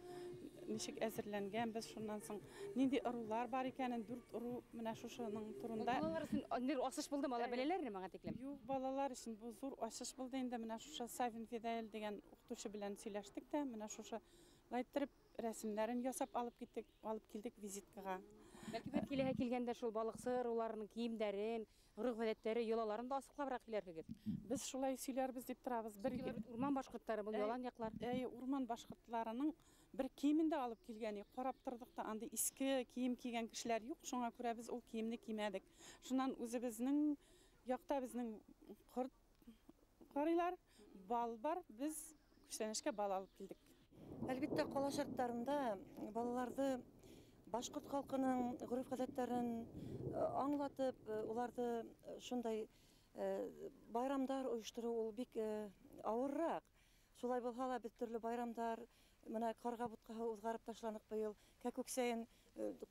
Speaker 25: нисек әҙерләнгән, беҙ шуннан һуң ниндәй ырыулар бар икәнен, 4 ырыу менә шушының турында.
Speaker 1: Балалар өсөн ниндәйҙер асыш булдымы, алар беләләрме моңа тиклем?
Speaker 25: Юҡ, балалар өсөн был ҙур асыш булды инде. Менә шушы Савин Фидаил тигән уҡытыусы белән һөйләштек тә, менә шушы лайттырып рәсемдәрен ясап алып киттек, алып килдек визиткаға.
Speaker 1: Бәлки бер киләһе килгәндә шул балыҡсы ырыуларының кейемдәрен, ғөрөф-ғәҙәттәре, йолаларын да асыҡлабыраҡ һөйләрһегеҙ.
Speaker 25: Беҙ шулай һөйләрбеҙ тип торабыҙ. Бер
Speaker 1: Сөнки улар бит урман башҡорттары, был ялан яҡлар.
Speaker 25: Әй, урман башҡорттарының бер кейемен дә алып килгән, ҡарап торҙоҡ та, андай иҫке кейем кейгән кешеләр юҡ, шуңа күрә беҙ ул кейемде кеймәдек. Шунан үҙебеҙҙең яҡта беҙҙең ҡорт ҡарыйлар, бал бар, беҙ күстәнәшкә бал алып килдек.
Speaker 26: Әлбиттә, ҡала шарттарында балаларҙы башҡорт халҡының ғөрөф-ғәҙәттәрен аңлатып, уларҙы шундай байрамдар ойоштороу ул бик ауырыраҡ. Шулай булһа ла беҙ төрлө байрамдар, мына ҡарға бутҡаһы уҙғарып ташланыҡ быйыл, кәкүк сәйен,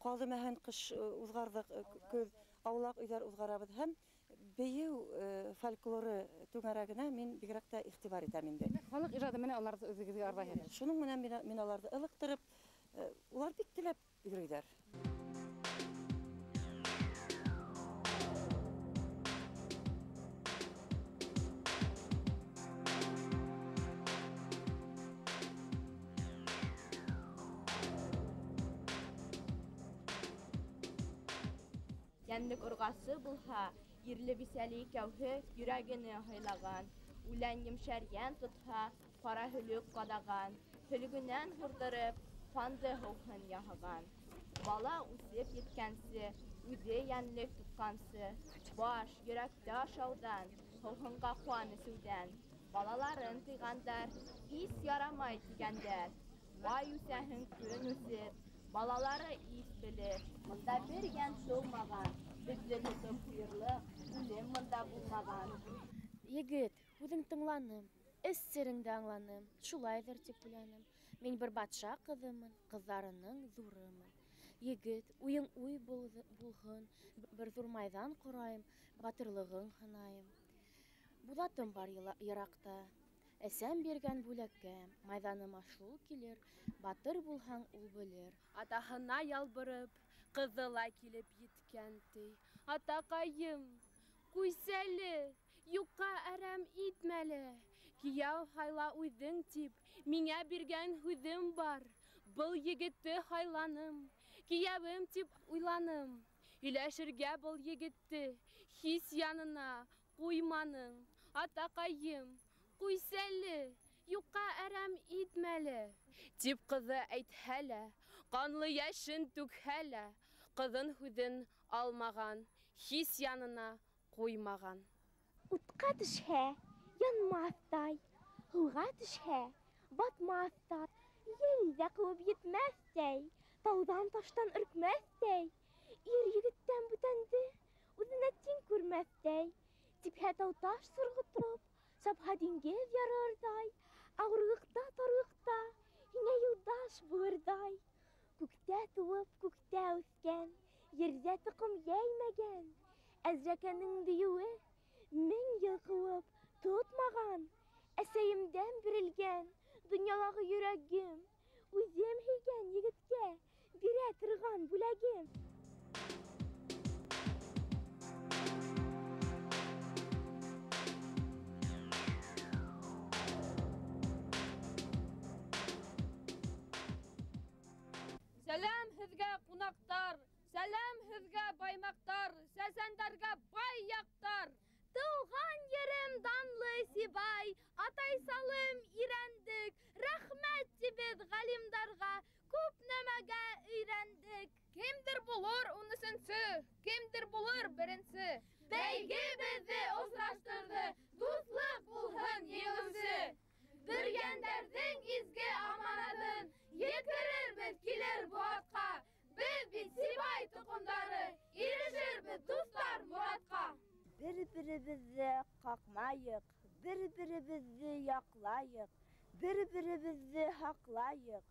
Speaker 26: ҡалды мәһән ҡыш уҙғарҙыҡ, көҙ аулаҡ өйҙәр уҙғарабыҙ һәм бейеү фольклоры түңәрәгенә мин бигерәк тә иғтибар итәм инде.
Speaker 1: Халыҡ ижады менән уларҙы үҙегеҙгә арбайһығыҙ.
Speaker 26: Шуның менән мин уларҙы ылыҡтырып, улар бик теләп йөрөйҙәр.
Speaker 20: Йәнлек урғасы булһа, ирле бисәле икәүһе йөрәгене һайлаған. Үлән йәмшәр йән тотһа, ҡара һөлөк ҡадаған. Һөлөгөнән һурҙырып, ҡанды һыуһын яһаған. Бала үҫеп еткәнсе, үҙе йәнлек тотҡансы, баш, йөрәкте ашауҙан, һыуһынға ҡан эсеүҙән. Балаларын тыйғандар, ис ярамай тигәндәр. Бай үҫәһең көн үҫеп, балалары ис белер. Мында бер йән тыумаған, беҙҙе тотоп ҡуйырлыҡ, үлем мында булмаған.
Speaker 4: Егет, үҙең тыңланым, эс сереңде аңланым, шулайҙыр тип уйланым. Мин бер батша ҡыҙымын, ҡыҙҙарының ҙурымын. Егет, уйың уй булһын, бер ҙур майҙан ҡорайым, батырлығың һынайым. Булатым бар йыраҡта, Әсәм биргән бүләккә, майҙаныма шул килер, батыр булһаң ул белер.
Speaker 5: Атаһына ялбырып, ҡыҙы ла килеп еткән ти. Атаҡайым, ҡуйсәле, юҡҡа әрәм итмәле. Кейәү һайла үҙең тип, миңә биргән һүҙем бар. Был егетте һайланым, кейәүем тип уйланым. Һөйләшергә был егетте һис янына ҡуйманың. Атаҡайым, ҡуйсәле, юҡҡа әрәм итмәле. Тип ҡыҙы әйтһә лә, ҡанлы йәшен түкһә лә, ҡыҙын һүҙен алмаған, һис янына ҡуймаған.
Speaker 9: Утҡа төшһә, янмаҫтай, һыуға төшһә, батмаҫтай, ел дә ҡыуып етмәҫтәй, тауҙан таштан өркмәҫтәй, ир егеттән бүтәнде үҙенә тиң күрмәҫтәй, типһә тау-таш сорғотоп, сапһа диңгеҙ ярырҙай, ауырлыҡта, тарлыҡта һиңә юлдаш булырҙай. Күктә тыуып, күктә үҫкән, ерҙә тоҡом йәймәгән, Әзрәкәнең дөйөүе мең йыл ҡыуып тотмаған, әсәйемдән бирелгән донъялағы йөрәгем, үҙем һөйгән егеткә бирә торған бүләгем.
Speaker 5: Сәләм һеҙгә, ҡунаҡтар, сәләм һеҙгә, баймаҡтар, сәсәндәргә бай яҡтар.
Speaker 9: Тыуған ерем данлы Сибай, атай салым ирәндек, рәхмәт тибеҙ ғалимдарға, күп нәмәгә өйрәндек.
Speaker 5: Кемдер булыр 13-нсе, кемдер булыр 1-нсе. Бәйге беҙҙе осраштырҙы, дуҫлыҡ булһын еңеүсе. Биргәндәрҙең изге аманатын еткерербеҙ килер быуатҡа. Беҙ бит Сибай тоҡомдары, ирешербеҙ дуҫтар моратҡа.
Speaker 7: Бер-беребеҙҙе ҡаҡмайыҡ, бер-беребеҙҙе яҡлайыҡ, бер-беребеҙҙе һаҡлайыҡ,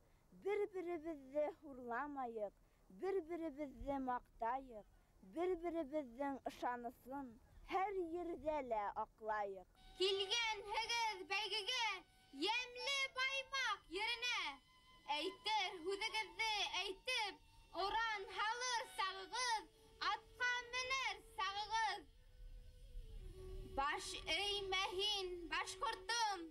Speaker 7: бер-беребеҙҙе хурламайыҡ, бер-беребеҙҙе маҡтайыҡ, бер-беребеҙҙең ышанысын һәр ерҙә лә аҡлайыҡ.
Speaker 9: Килгәнһегеҙ бәйгегә, йәмле Баймаҡ еренә. Әйтер һүҙегеҙҙе әйтеп, оран һалыр сағығыҙ, атҡа менер сағығыҙ. Баш эймә һин, башҡортом,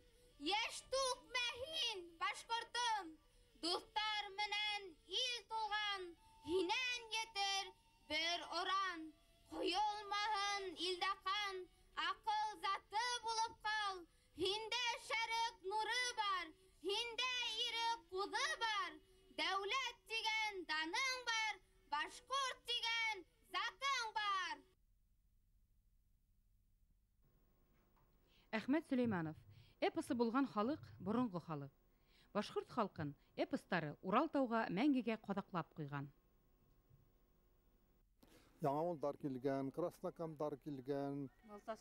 Speaker 9: йәш түкмә һин, башҡортом. Дуҫтар менән ил тулған, һинән етер бер оран. Ҡойолмаһын илдә ҡан, аҡыл заты булып ҡал. Һиндә шәрыҡ нуры бар, һиндә ирек ҡуҙы бар. Дәүләт тигән даның бар, башҡорт тигән затың бар.
Speaker 1: Әхмәт Сөләймәнов. Эпосы булған халыҡ боронғо халыҡ. Башҡорт халҡын эпостары Урал тауға мәңгегә ҡаҙаҡлап ҡуйған.
Speaker 8: Яңауылдар килгән, Краснокамдар килгән,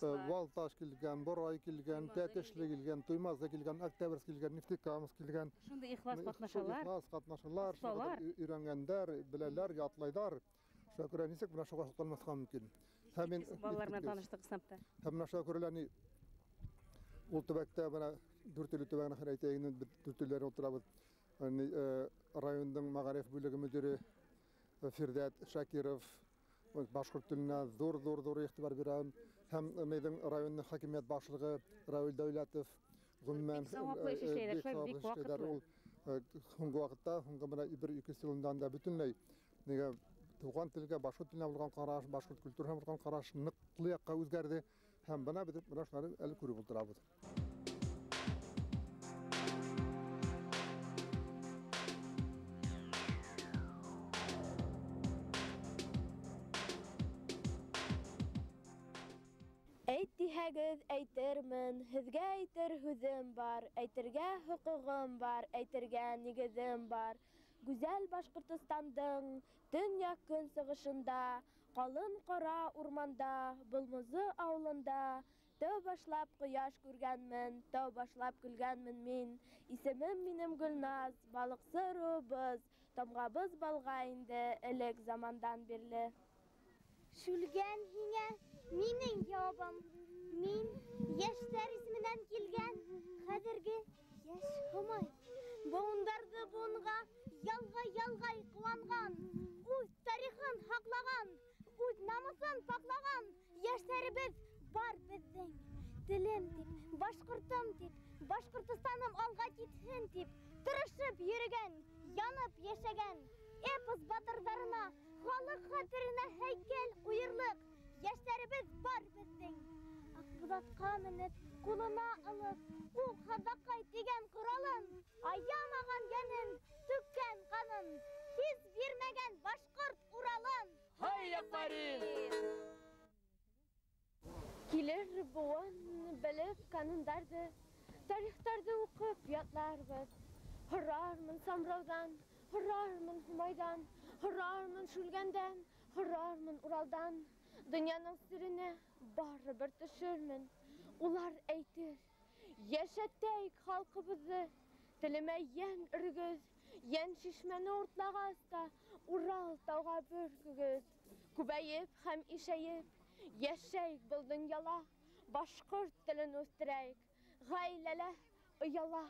Speaker 8: Балташ килгән, Борай килгән, Тәтешле килгән, Туймазы килгән, Октябрьск килгән, Нефтекамск килгән.
Speaker 1: Шундай ихлас ҡатнашалар.
Speaker 8: Ихлас ҡатнашалар, өйрәнгәндәр, беләләр, ятлайҙар. Шуға күрә нисек менә шуға һоҡланмаҫҡа мөмкин. Һәм мин
Speaker 1: балалар менән таныштыҡ сыныфта.
Speaker 8: Һәм менә шуға күрә лә ул төбәктә менә Дүртөйлө төбәгенә хәл әйтәйек, беҙ Дүртөйлөләр ултырабыҙ. Райондың мәғариф бүлеге мөдире Фирҙәт Шакиров башҡорт теленә ҙур иғтибар бирә. Һәм мейҙең районның хакимиәт башлығы Рауил Дәүләтов ғөмүмән
Speaker 1: бик сауаплы эшләйҙәр.
Speaker 8: Ул һуңғы ваҡытта, һуңғы менә 1-2 йылында да бөтөнләй нигә туған телгә, башҡорт теленә булған ҡараш, башҡорт культураһына булған ҡараш ныҡлы яҡҡа үҙгәрҙе. Һәм бына беҙ бына шуларҙы әле күреп ултырабыҙ.
Speaker 7: Әйт тиһәгеҙ, әйтермен, һеҙгә әйтер һүҙем бар, әйтергә хоҡуғым бар, әйтергә нигеҙем бар. Гүзәл Башҡортостандың төньяҡ көнсығышында, ҡалын ҡара урманда, Былмыҙы ауылында тәү башлап ҡояш күргәнмен, тәү башлап көлгәнмен мин. Исемем минең Гөлназ, балыҡсы ырыуыбыҙ, тамғабыҙ балға инде элек замандан бирле.
Speaker 9: Шүлгән һиңә минең яуабым. Мин йәштәр исеменән килгән Хәҙерге йәш Һомай. Быуындарҙы быуынға ялғай-ялғай ҡыуанған, үҙ тарихын һаҡлаған, үҙ намыҫын паҡлаған йәштәребеҙ бар беҙҙең. Телем тип, башҡортом тип, Башҡортостаным алға китһен тип, тырышып йөрөгән, янып йәшәгән эпос батырҙарына, халыҡ хәтеренә һәйкәл ҡуйырлыҡ йәштәребеҙ бар беҙҙең. Аҡбуҙатҡа менеп, ҡулына алып, уҡ һаҙаҡай тигән ҡоралын, аямаған йәнен, түккән ҡанын, һис бирмәгән башҡорт Уралын.
Speaker 18: Һай, афарин!
Speaker 20: Килер быуын белеп канундарҙы, тарихтарҙы уҡып ятларбыҙ. Һорармын Самрауҙан, һорармын Һомайҙан, һорармын Шүлгәндән, һорармын Уралдан. Донъяның серенә барыбер төшөрмөн. Улар әйтер, йәшәтәйек халҡыбыҙҙы, телемә йән өрөгөҙ, йән шишмәне уртлағас та Урал тауға бөркөгөҙ. Күбәйеп һәм ишәйеп, йәшәйек был донъяла, башҡорт телен үҫтерәйек, ғаиләлә, ояла.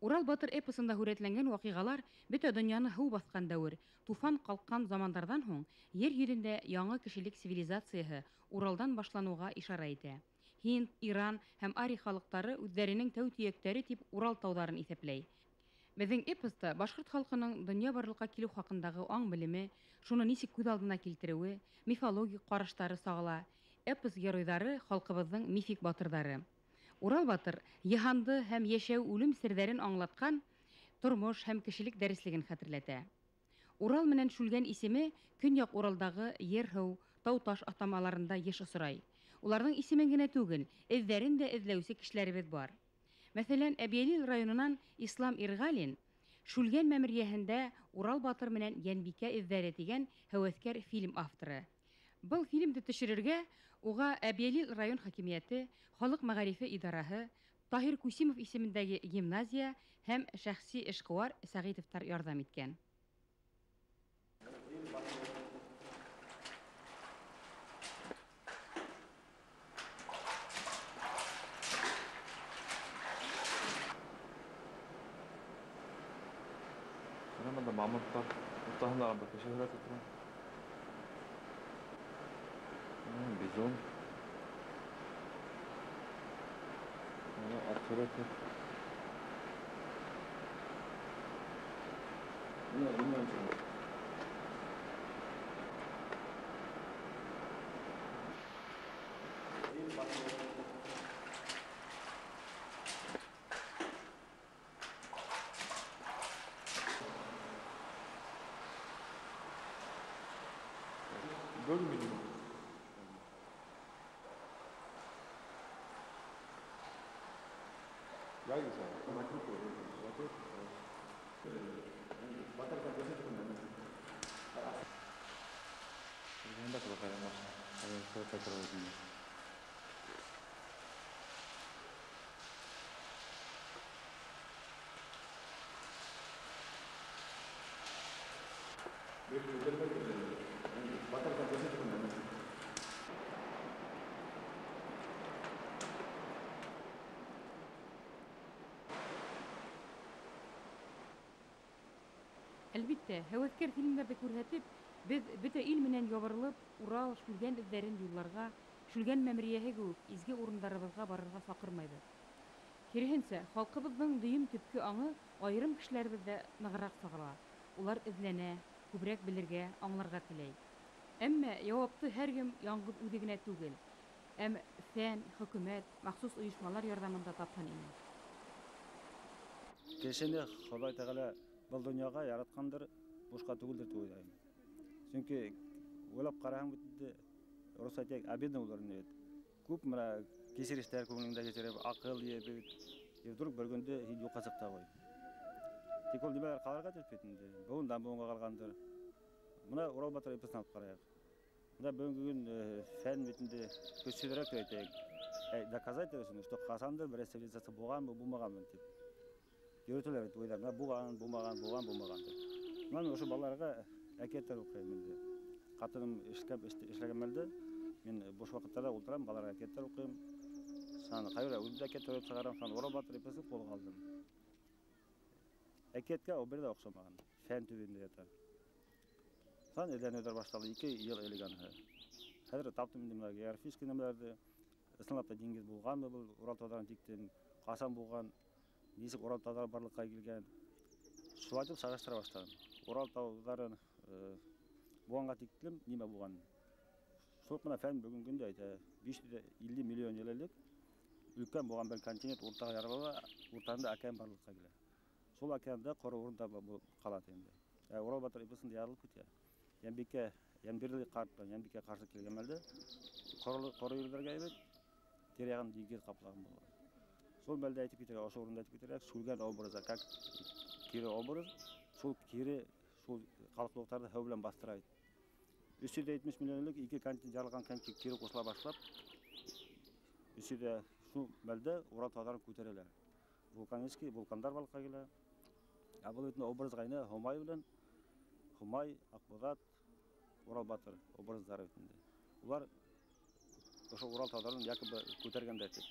Speaker 1: Урал батыр эпосында һүрәтләнгән ваҡиғалар бөтә донъяны һыу баҫҡан дәүер, туфан ҡалҡҡан замандарҙан һуң ер йөҙөндә яңы кешелек цивилизацияһы Уралдан башланыуға ишара итә. Һинд, Иран һәм Арий халыҡтары үҙҙәренең тәү төйәктәре тип Урал тауҙарын иҫәпләй. Беҙҙең эпоста башҡорт халҡының донъя барлыҡҡа килеү хаҡындағы аң белеме, шуны нисек күҙ алдына килтереүе, мифологик ҡараштары сағыла. Эпос геройҙары халҡыбыҙҙың мифик батырҙары. Урал батыр йыһанды һәм йәшәү үлем серҙәрен аңлатҡан тормош һәм кешелек дәреслеген хәтерләтә. Урал менән Шүлгән исеме Көньяҡ Уралдағы ер-һыу, тау-таш атамаларында йыш осрай. Уларҙың исемен генә түгел, эҙҙәрен дә эҙләүсе кешеләребеҙ бар. Мәҫәлән, Әбйәлил районынан Ислам Ирғалин Шүлгән мәмерйәһендә Урал батыр менән Йәнбикә эҙҙәре тигән һәүәҫкәр фильм авторы. Был фильмды төшөрөргә уға Әбйәлил район хакимиәте, халыҡ мәғарифы идараһы, Таһир Күсимов исемендәге гимназия һәм шәхси эшҡыуар Сәғитовтар ярҙам иткән.
Speaker 10: Бына мамонттар уртаһында бер кеше һүрәте тора. Бизон. Бына ат һүрәте. Бына нимә? Bölmedi.
Speaker 1: Әлбиттә, һәүәҫкәр фильмдарҙы күрһәтеп, беҙ бөтә ил менән ябырылып, Урал, Шүлгән эҙҙәрен юлларға, Шүлгән мәмерйәһе кеүек изге урындарыбыҙға барырға саҡырмайбыҙ. Киреһенсә, халҡыбыҙҙың дөйөм төпкө аңы айырым кешеләребеҙҙә нығыраҡ сағыла. Улар эҙләнә, күберәк белергә, аңларға теләй. Әммә яуапты һәр кем яңғыҙ үҙе генә түгел, әм фән, хөкүмәт, махсус ойошмалар ярҙамында тапһын ине.
Speaker 11: Кешене Хоҙай Тәғәлә был донъяға яратҡандыр, бушҡа түгелдер тип уйлайым. Сөнки уйлап ҡараһаң бит инде, рус әйтәйек, обидно булыр инде бит. Күп мына кисерештәр күңелеңдә кисереп, аҡыл йыйып бит. И вдруг бер көндө һин юҡҡа сыҡ та ҡуй. Тик ул нимәләр ҡалырға тиеш бит инде, быуындан быуынға ҡалғандыр. Мына Урал батыр эпосын алып ҡарайыҡ. Мына бөгөнгө көн фән бит инде көсһөҙөрәк тип әйтәйек. Доказать өсөн, что ҡасандыр бер цивилизация булғанмы, булмағанмы тип. Йөрөтәләр бит уйҙар, мына булған, булмаған, булған, булмаған тип. Мына мин ошо балаларға әкиәттәр уҡыйым инде. Ҡатыным эшләгән мәлдә мин буш ваҡыттарҙа ултырам, балаларға әкиәттәр уҡыйым. Шунан ҡайһы үҙем дә әкиәттәр уйлап сығарам, шунан Урал батыр эпосын ҡулға алдым. Әкиәткә ул бер ҙә оҡшамаған, фән төбөндә ята. Шунан эҙләнеүҙәр башланды, 2 йыл элек аныһы. Хәҙер таптым инде бына географический нәмәләрҙе. Ысынлап та диңгеҙ булғанмы был Урал тауҙарын тиктем, ҡасан булған, нисек Урал тауҙары барлыҡҡа килгән. Шулай итеп сағыштыра башланым. Урал тауҙарын булғанға тиклем нимә булған. Шул бына фән бөгөнгө көндә әйтә, 550 миллион йыл элек өлкән булған бер континент уртаға ярыла, уртаһында океан барлыҡҡа килә. Шул океанда ҡоро урында ҡала инде. Урал батыр эпосында ярылып китә. Йәнбикә, Йәнбирле ҡарт менән Йәнбикә ҡаршы килгән мәлдә ҡоро ерҙәргә әйбәт, тирә-яғын диңгеҙ ҡаплаған булған. Шул мәлдә әйтеп китергә, ошо урында әйтеп китергә, Шүлгән образы, как кире образ, шул кире, шул халыҡлыҡтарҙы һыу белән баҫтыра. 370 миллион элек ике континент ярылған континент кире ҡушыла башлап, өсө дә шул мәлдә Урал тауҙарын күтәрәләр. Вулканический вулкандар барлыҡҡа килә. Ә был бит образға инә Һомай белән Һомай, Аҡбуҙат, Урал батыр образдары бит инде. Улар ошо Урал тауҙарын якобы күтәргәндәр тип.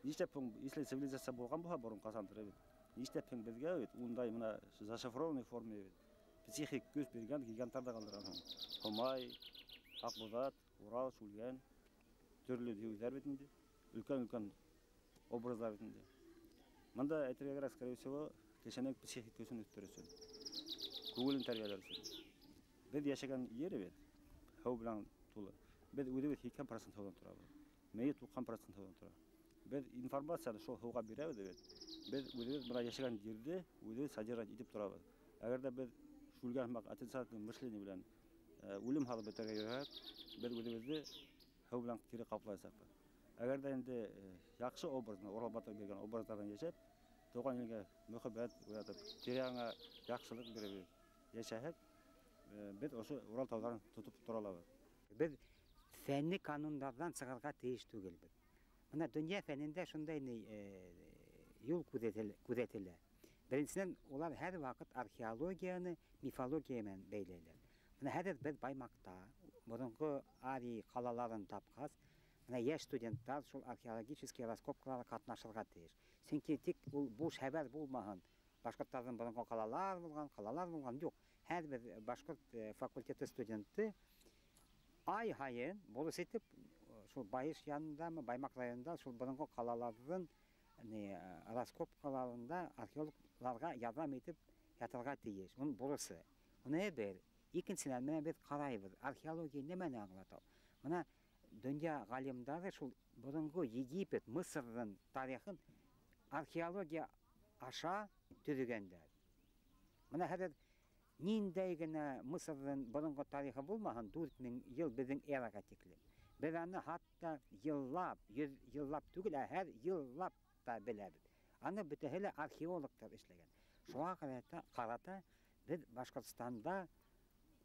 Speaker 11: Нишләп һуң, если цивилизация булған булһа борон ҡасандыр бит. Нишләп һуң беҙгә бит ундай мына зашифрованный форма бит. Психик көс биргән гиганттар да ҡалдырған һуң. Һомай, Аҡбуҙат, Урал, Шүлгән төрлө дейеүҙәр бит инде. Өлкән-өлкән образдар бит инде. Мында әйтергә кәрәк, скорее всего, кешенең психик көсөн үҫтерер өсөн, күңелен тәрбиәләр өсөн. Беҙ йәшәгән ер бит һыу белән тулы. Беҙ үҙебеҙ 80% һыуҙан торабыҙ. Мейе 90% һыуҙан тора. Беҙ информацияны шул һыуға бирәбеҙ бит. Беҙ үҙебеҙ бына йәшәгән ерҙе үҙебеҙ содержать итеп торабыҙ. Әгәр ҙә беҙ шүлгән һымаҡ отрицательный мышление белән үлем һалып бөтәргә йөрөһәк, беҙ үҙебеҙҙе һыу белән кире ҡаплаясаҡбыҙ. Әгәр ҙә инде яҡшы образ, Урал батыр биргән образдарҙан йәшәп, тыуған илгә мөхәббәт уятып, тирә-яғыңа яҡшылыҡ биреп йәшәһәк, беҙ ошо Урал тауҙарын тотоп тора алабыҙ.
Speaker 6: Беҙ фәнни канундарҙан сығырға тейеш түгелбеҙ. Бына донъя фәнендә шундай юл күҙәтелә. Беренсенән, улар һәр ваҡыт археологияны мифология менән бәйләйләр. Бына хәҙер беҙ Баймаҡта боронғо арий ҡалаларын тапҡас, бына йәш студенттар шул археологический раскопкаларға ҡатнашырға тейеш. Сөнки тик ул буш хәбәр булмаһын. Башҡорттарҙың боронғо ҡалалар булған, ҡалалар булған юҡ. Һәр бер башҡорт факультеты студенты ай һайын бурыс итеп шул Байыш янындамы, Баймаҡ районында шул боронғо ҡалаларҙың раскопкаларында археологларға ярҙам итеп ятырға тейеш. Уның бурысы. Уны бер. Икенсенән, менә беҙ ҡарайбыҙ, археология нимәне аңлата? Бына донъя ғалимдары шул боронғо Египет, Мысырҙың тарихын археология аша төҙөгәндәр. Бына хәҙер ниндәй генә Мысырҙың боронғо тарихы булмаһын, 4000 йыл беҙҙең эраға тиклем. Беҙ аны хатта йыллап, йөҙ йыллап түгел, ә һәр йыллап та беләбеҙ. Аны бөтәһе лә археологтар эшләгән. Шуға ҡарата беҙ Башҡортостанда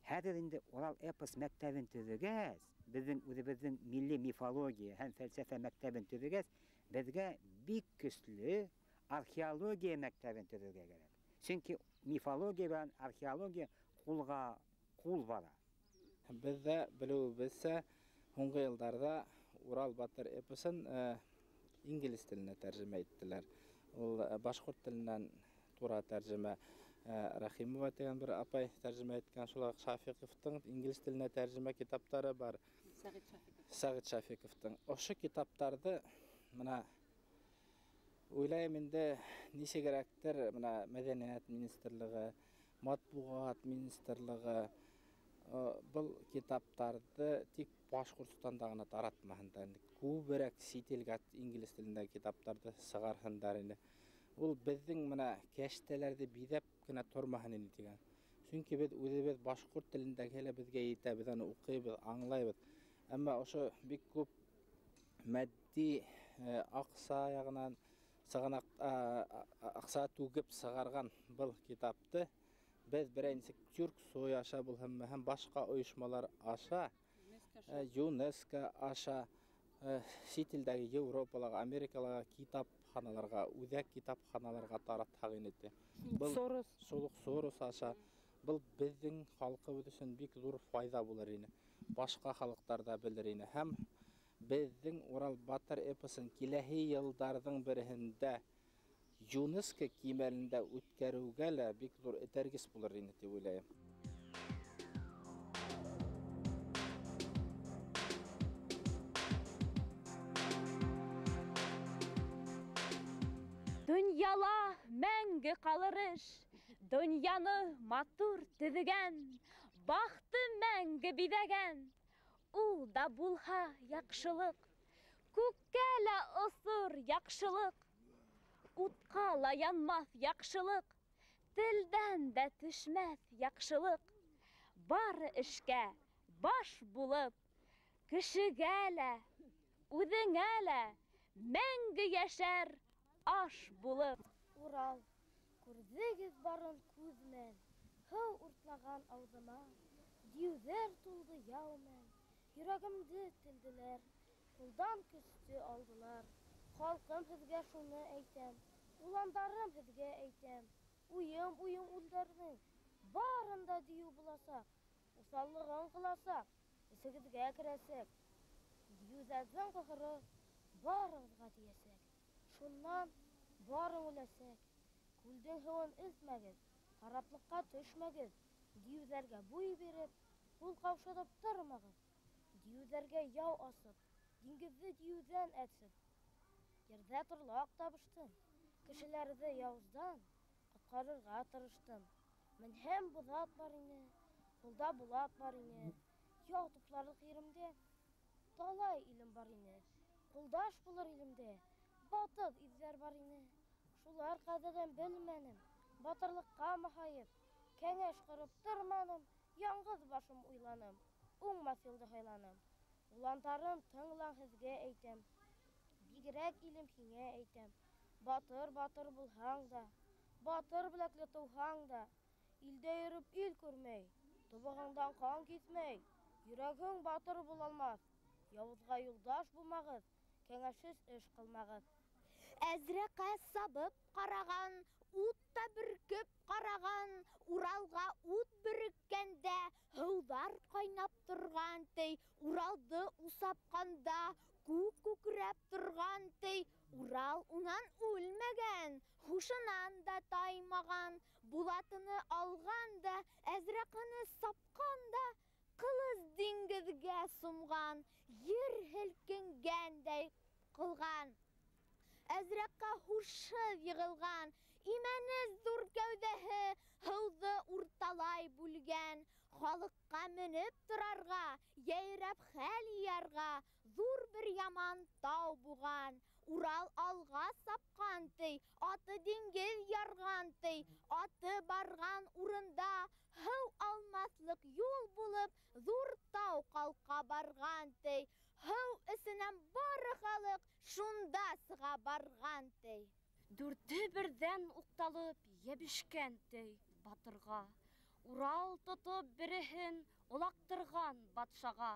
Speaker 6: хәҙер инде Урал эпос мәктәбен төҙөгәс, беҙҙең үҙебеҙҙең милли мифология һәм фәлсәфә мәктәбен төҙөгәс, беҙгә бик көслө археология мәктәбен төҙөргә кәрәк. Сөнки мифология менән археология ҡулға ҡул бара.
Speaker 12: Беҙҙә белеүебеҙсә, һуңғы йылдарҙа Урал батыр эпосын инглиз теленә тәржемә иттеләр. Ул башҡорт теленән тура тәржемә Рахимова тигән бер апай тәржемә иткән, шулай уҡ Шафиҡовтың инглиз теленә тәржемә китаптары бар.
Speaker 3: Сәғит Шафиҡов.
Speaker 12: Сәғит Шафиҡовтың. Ошо китаптарҙы мына уйлайым инде нисегерәктер, мына Мәҙәниәт министрлығы, Матбуғат министрлығы был китаптарҙы тик Башҡортостанда ғына таратмаһындар инде. Күберәк сит илгә инглиз телендәге китаптарҙы сығарһындар ине. Ул беҙҙең мына кәштәләрҙе биҙәп кенә тормаһын ине тигән. Сөнки беҙ үҙебеҙ башҡорт телендәге лә беҙгә етә, беҙ аны уҡыйбыҙ, аңлайбыҙ. Әммә ошо бик күп матди аҡса яғынан сығанаҡ, аҡса түгеп сығарған был китапты беҙ берәй нисек Тюрксой аша булһынмы һәм башҡа ойошмалар аша, ЮНЕСКО аша, сит илдәге Европалағы, Америкалағы китапханаларға, үҙәк китапханаларға таратһаҡ ине. Был
Speaker 25: Сорос.
Speaker 12: Шул уҡ Сорос аша. Был беҙҙең халҡыбыҙ өсөн бик ҙур файҙа булыр ине. Башҡа халыҡтар ҙа белер ине. Һәм беҙҙең Урал батыр эпосын киләһе йылдарҙың береһендә ЮНЕСКО кимәлендә үткәреүгә лә бик ҙур этәргес булыр ине тип уйлайым.
Speaker 4: Донъяла мәңге ҡалыр эш, донъяны матур төҙөгән, бахты мәңге биҙәгән. Ул да булһа яҡшылыҡ, күккә лә осор яҡшылыҡ, утҡа ла янмаҫ яҡшылыҡ, телдән дә төшмәҫ яҡшылыҡ. Бары эшкә баш булып, кешегә лә, үҙеңә лә мәңге йәшәр аш булып.
Speaker 9: Урал, күрҙегеҙ барын күҙ менән, һыу уртлаған ауыҙыма, диүҙәр тулды яу менән, йөрәгемде телделәр, ҡулдан көстө алдылар. Халҡым һеҙгә шуны әйтәм, уландарым һеҙгә әйтәм, уйым-уйым үлдәрҙең, барын да дейеү буласаҡ, уҫаллығын ҡыласаҡ, эсегеҙгә керәсәк. Дейеүҙәрҙең ҡәһәре барығыҙға тейәсәк. Шунан барың үләсәк. Күлдең һыуын эсмәгеҙ, хараплыҡҡа төшмәгеҙ, дейеүҙәргә буй биреп, ҡул ҡаушырып тормағыҙ. Дейеүҙәргә яу асып, диңгеҙҙе дейеүҙән әсеп, ерҙә торлаҡ табыштым, кешеләрҙе яуыздан ҡотҡарырға тырыштым. Менһәм боҙат бар ине, ҡулда булат бар ине, яу тупларлыҡ еремдә талай илем бар ине, ҡулдаш булыр илемдә батыр ирҙәр бар ине. Шулар ҡәҙерен белмәнем, батырлыҡҡа маһайып, кәңәш ҡороп торманым, яңғыҙ башым уйланым, уңмаҫ юлды һайланым. Уландарым, тыңлаң, һеҙгә әйтәм, бигерәк илем һиңә әйтәм. Батыр, батыр булһаң да, батыр беләкле тыуһаң да, илдә йөрөп ил күрмәй, тубығыңдан ҡан киҫмәй, йөрәгең батыр була алмаҫ. Яуыҙға юлдаш булмағыҙ, кәңәшһеҙ эш ҡылмағыҙ.
Speaker 13: Әзрәҡә сабып ҡараған, ут та бөркөп ҡараған, Уралға ут бөрөккәндә, һыуҙар ҡайнап торған ти, Уралды усапҡанда, күк күкрәп торған ти. Урал унан үлмәгән, һушынан да таймаған, булатыны алған да, әзрәҡәне сапҡан да, ҡылыс диңгеҙгә сумған, ер һелкенгәндәй ҡылған. Әзрәҡә һушһыҙ йығылған, имәнес ҙур кәүҙәһе һыуҙы урталай бүлгән. Халыҡҡа менеп торарға, йәйрәп хәл йыярға ҙур бер яман тау буған. Урал алға сапҡан ти, аты диңгеҙ ярған ти, аты барған урында һыу алмаҫлыҡ юл булып, ҙур тау ҡалҡа барған ти. Һыу эсенән бары халыҡ шунда сыға барған ти.
Speaker 4: Дүрте берҙән уҡталып йәбешкән ти батырға. Урал тотоп береһен олаҡтырған батшаға,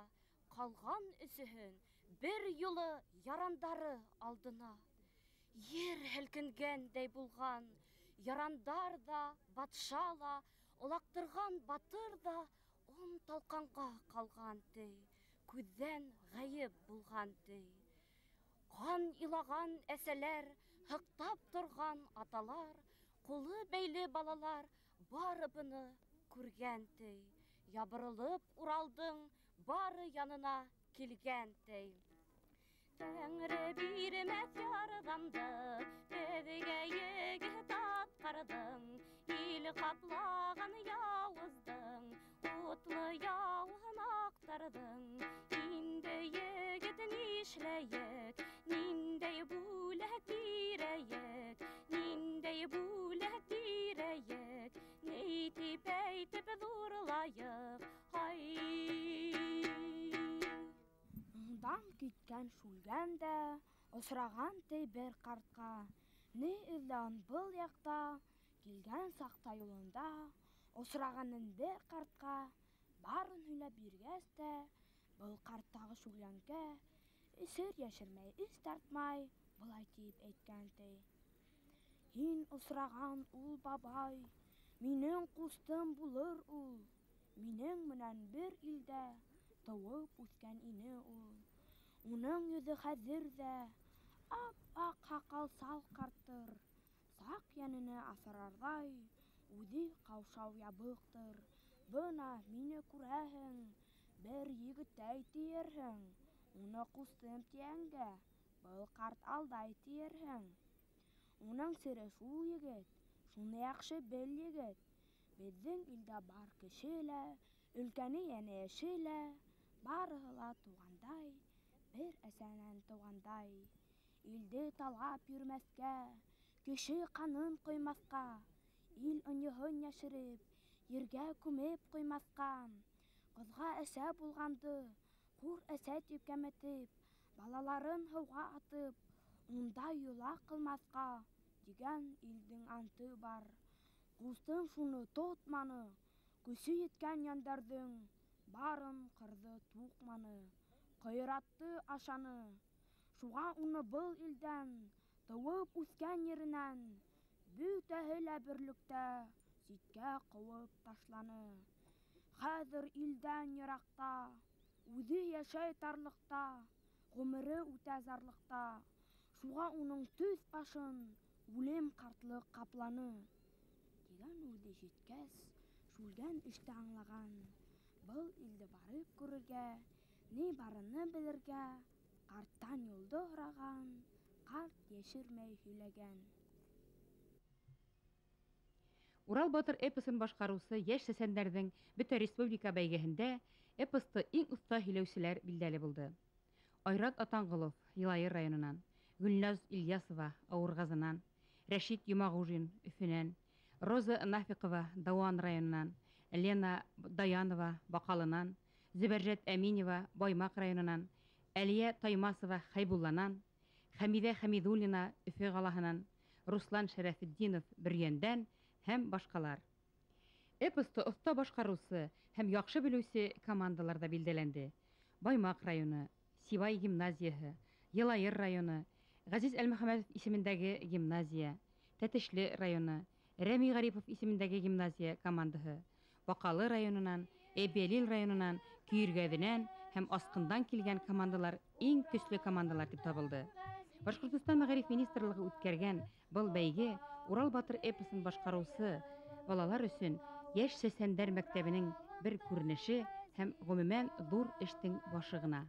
Speaker 4: ҡалған өсөһөн бер юлы ярандары алдына. Ер һелкенгәндәй булған, ярандар ҙа, батша ла, олаҡтырған батыр ҙа он талҡанға ҡалған ти, күҙҙән ғәйеп булған ти. Ҡан илаған әсәләр, һыҡтап торған аталар, ҡулы бәйле балалар бары быны күргән ти. Ябырылып Уралдың бары янына килгән ти. Тәңре бирмәҫ ярҙамды, беҙгә егет атҡарҙың, ил ҡаплаған яуыздың, утлы яуын аҡтарҙың. Инде егет нишләйек, ниндәй бүләк бирәйек, ниндәй бүләк бирәйек, ни тип әйтеп ҙурлайыҡ, һай.
Speaker 14: Ундан киткән Шүлгән дә осраған ти бер ҡартҡа. Ни эҙләүен был яҡта, килгән саҡта юлында осрағанын бер ҡартҡа, барын һөйләп биргәс тә, был ҡарт тағы Шүлгәнгә сер йәшермәй, эс тартмай, былай тип әйткән ти. Һин осраған ул бабай, Минең ҡустым булыр ул, минең менән бер илдә тыуып үҫкән ине ул. Уның йөҙө хәҙер ҙә ап-аҡ һаҡал сал ҡарттыр, саҡ йәнене аҫырарҙай, үҙе ҡаушау ябыҡтыр. Бына мине күрәһең, бер егеттәй тиерһең, уны ҡустым тиәнгә, был ҡарт алдай тиерһең. Уның сере шул, егет, шуны яҡшы бел, егет. Беҙҙең илдә бар кеше лә, өлкәне йәнә йәше лә, барыһы ла туғандай, бер әсәнән тыуғандай. Илде талап йөрөмәҫкә, кеше ҡанын ҡоймаҫҡа, ил ынйыһын йәшереп, ергә күмеп ҡуймаҫҡа, ҡыҙға әсә булғанды, хур әсә тип кәметеп, балаларын һыуға атып, ундай йола ҡылмаҫҡа тигән илдең анты бар. Ҡустым шуны тотманы, көсө еткән йәндәрҙең барын ҡырҙы, туҡманы, ҡыйратты, ашаны. Шуға уны был илдән, тыуып үҫкән еренән, бөтәһе лә берлектә ситкә ҡыуып ташланы. Хәҙер илдән йыраҡта, үҙе йәшәй тарлыҡта, ғүмере үтә зарлыҡта. Шуға уның төҫ башын үлем ҡартлыҡ ҡапланы. Тигән уйҙы ишеткәс, Шүлгән эште аңлаған. Был илде барып күрергә, ни барыны белергә, ҡарттан юлды һораған, ҡарт йәшермәй һөйләгән.
Speaker 1: Урал батыр эпосын башҡарыусы йәш сәсәндәрҙең бөтә республика бәйгеһендә эпосты иң оҫта һөйләүселәр билдәле булды. Айрат Атанғолов Йылайыр районынан, Гөлназ Ильясова Ауырғазынан, Рәшит Йомағужин Өфөнән, Роза Нафиҡова Дауан районынан, Лена Даянова Баҡалынан, Зөбәржәт Әминева Баймаҡ районынан, Әлиә Таймасова Хәйбулланан, Хәмиҙә Хәмиҙуллина Өфө ҡалаһынан, Руслан Шәрәфетдинов Бөрйәндән һәм башҡалар. Эпосты оҫта башҡарыусы һәм яҡшы белеүсе командалар ҙа билдәләнде. Баймаҡ районы, Сибай гимназияһы, Йылайыр районы, Ғәзиз Әлмөхәмәтов исемендәге гимназия, Тәтешле районы, Рәми Ғарипов исемендәге гимназия командаһы, Баҡалы районынан, Әбйәлил районынан, Көйөргәҙенән һәм Асҡындан килгән командалар иң көслө командалар тип табылды. Башҡортостан Мәғариф министрлығы үткәргән был бәйге Урал батыр эпосын башҡарыусы балалар өсөн йәш сәсәндәр мәктәбенең бер күренеше һәм ғөмүмән ҙур эштең башы ғына.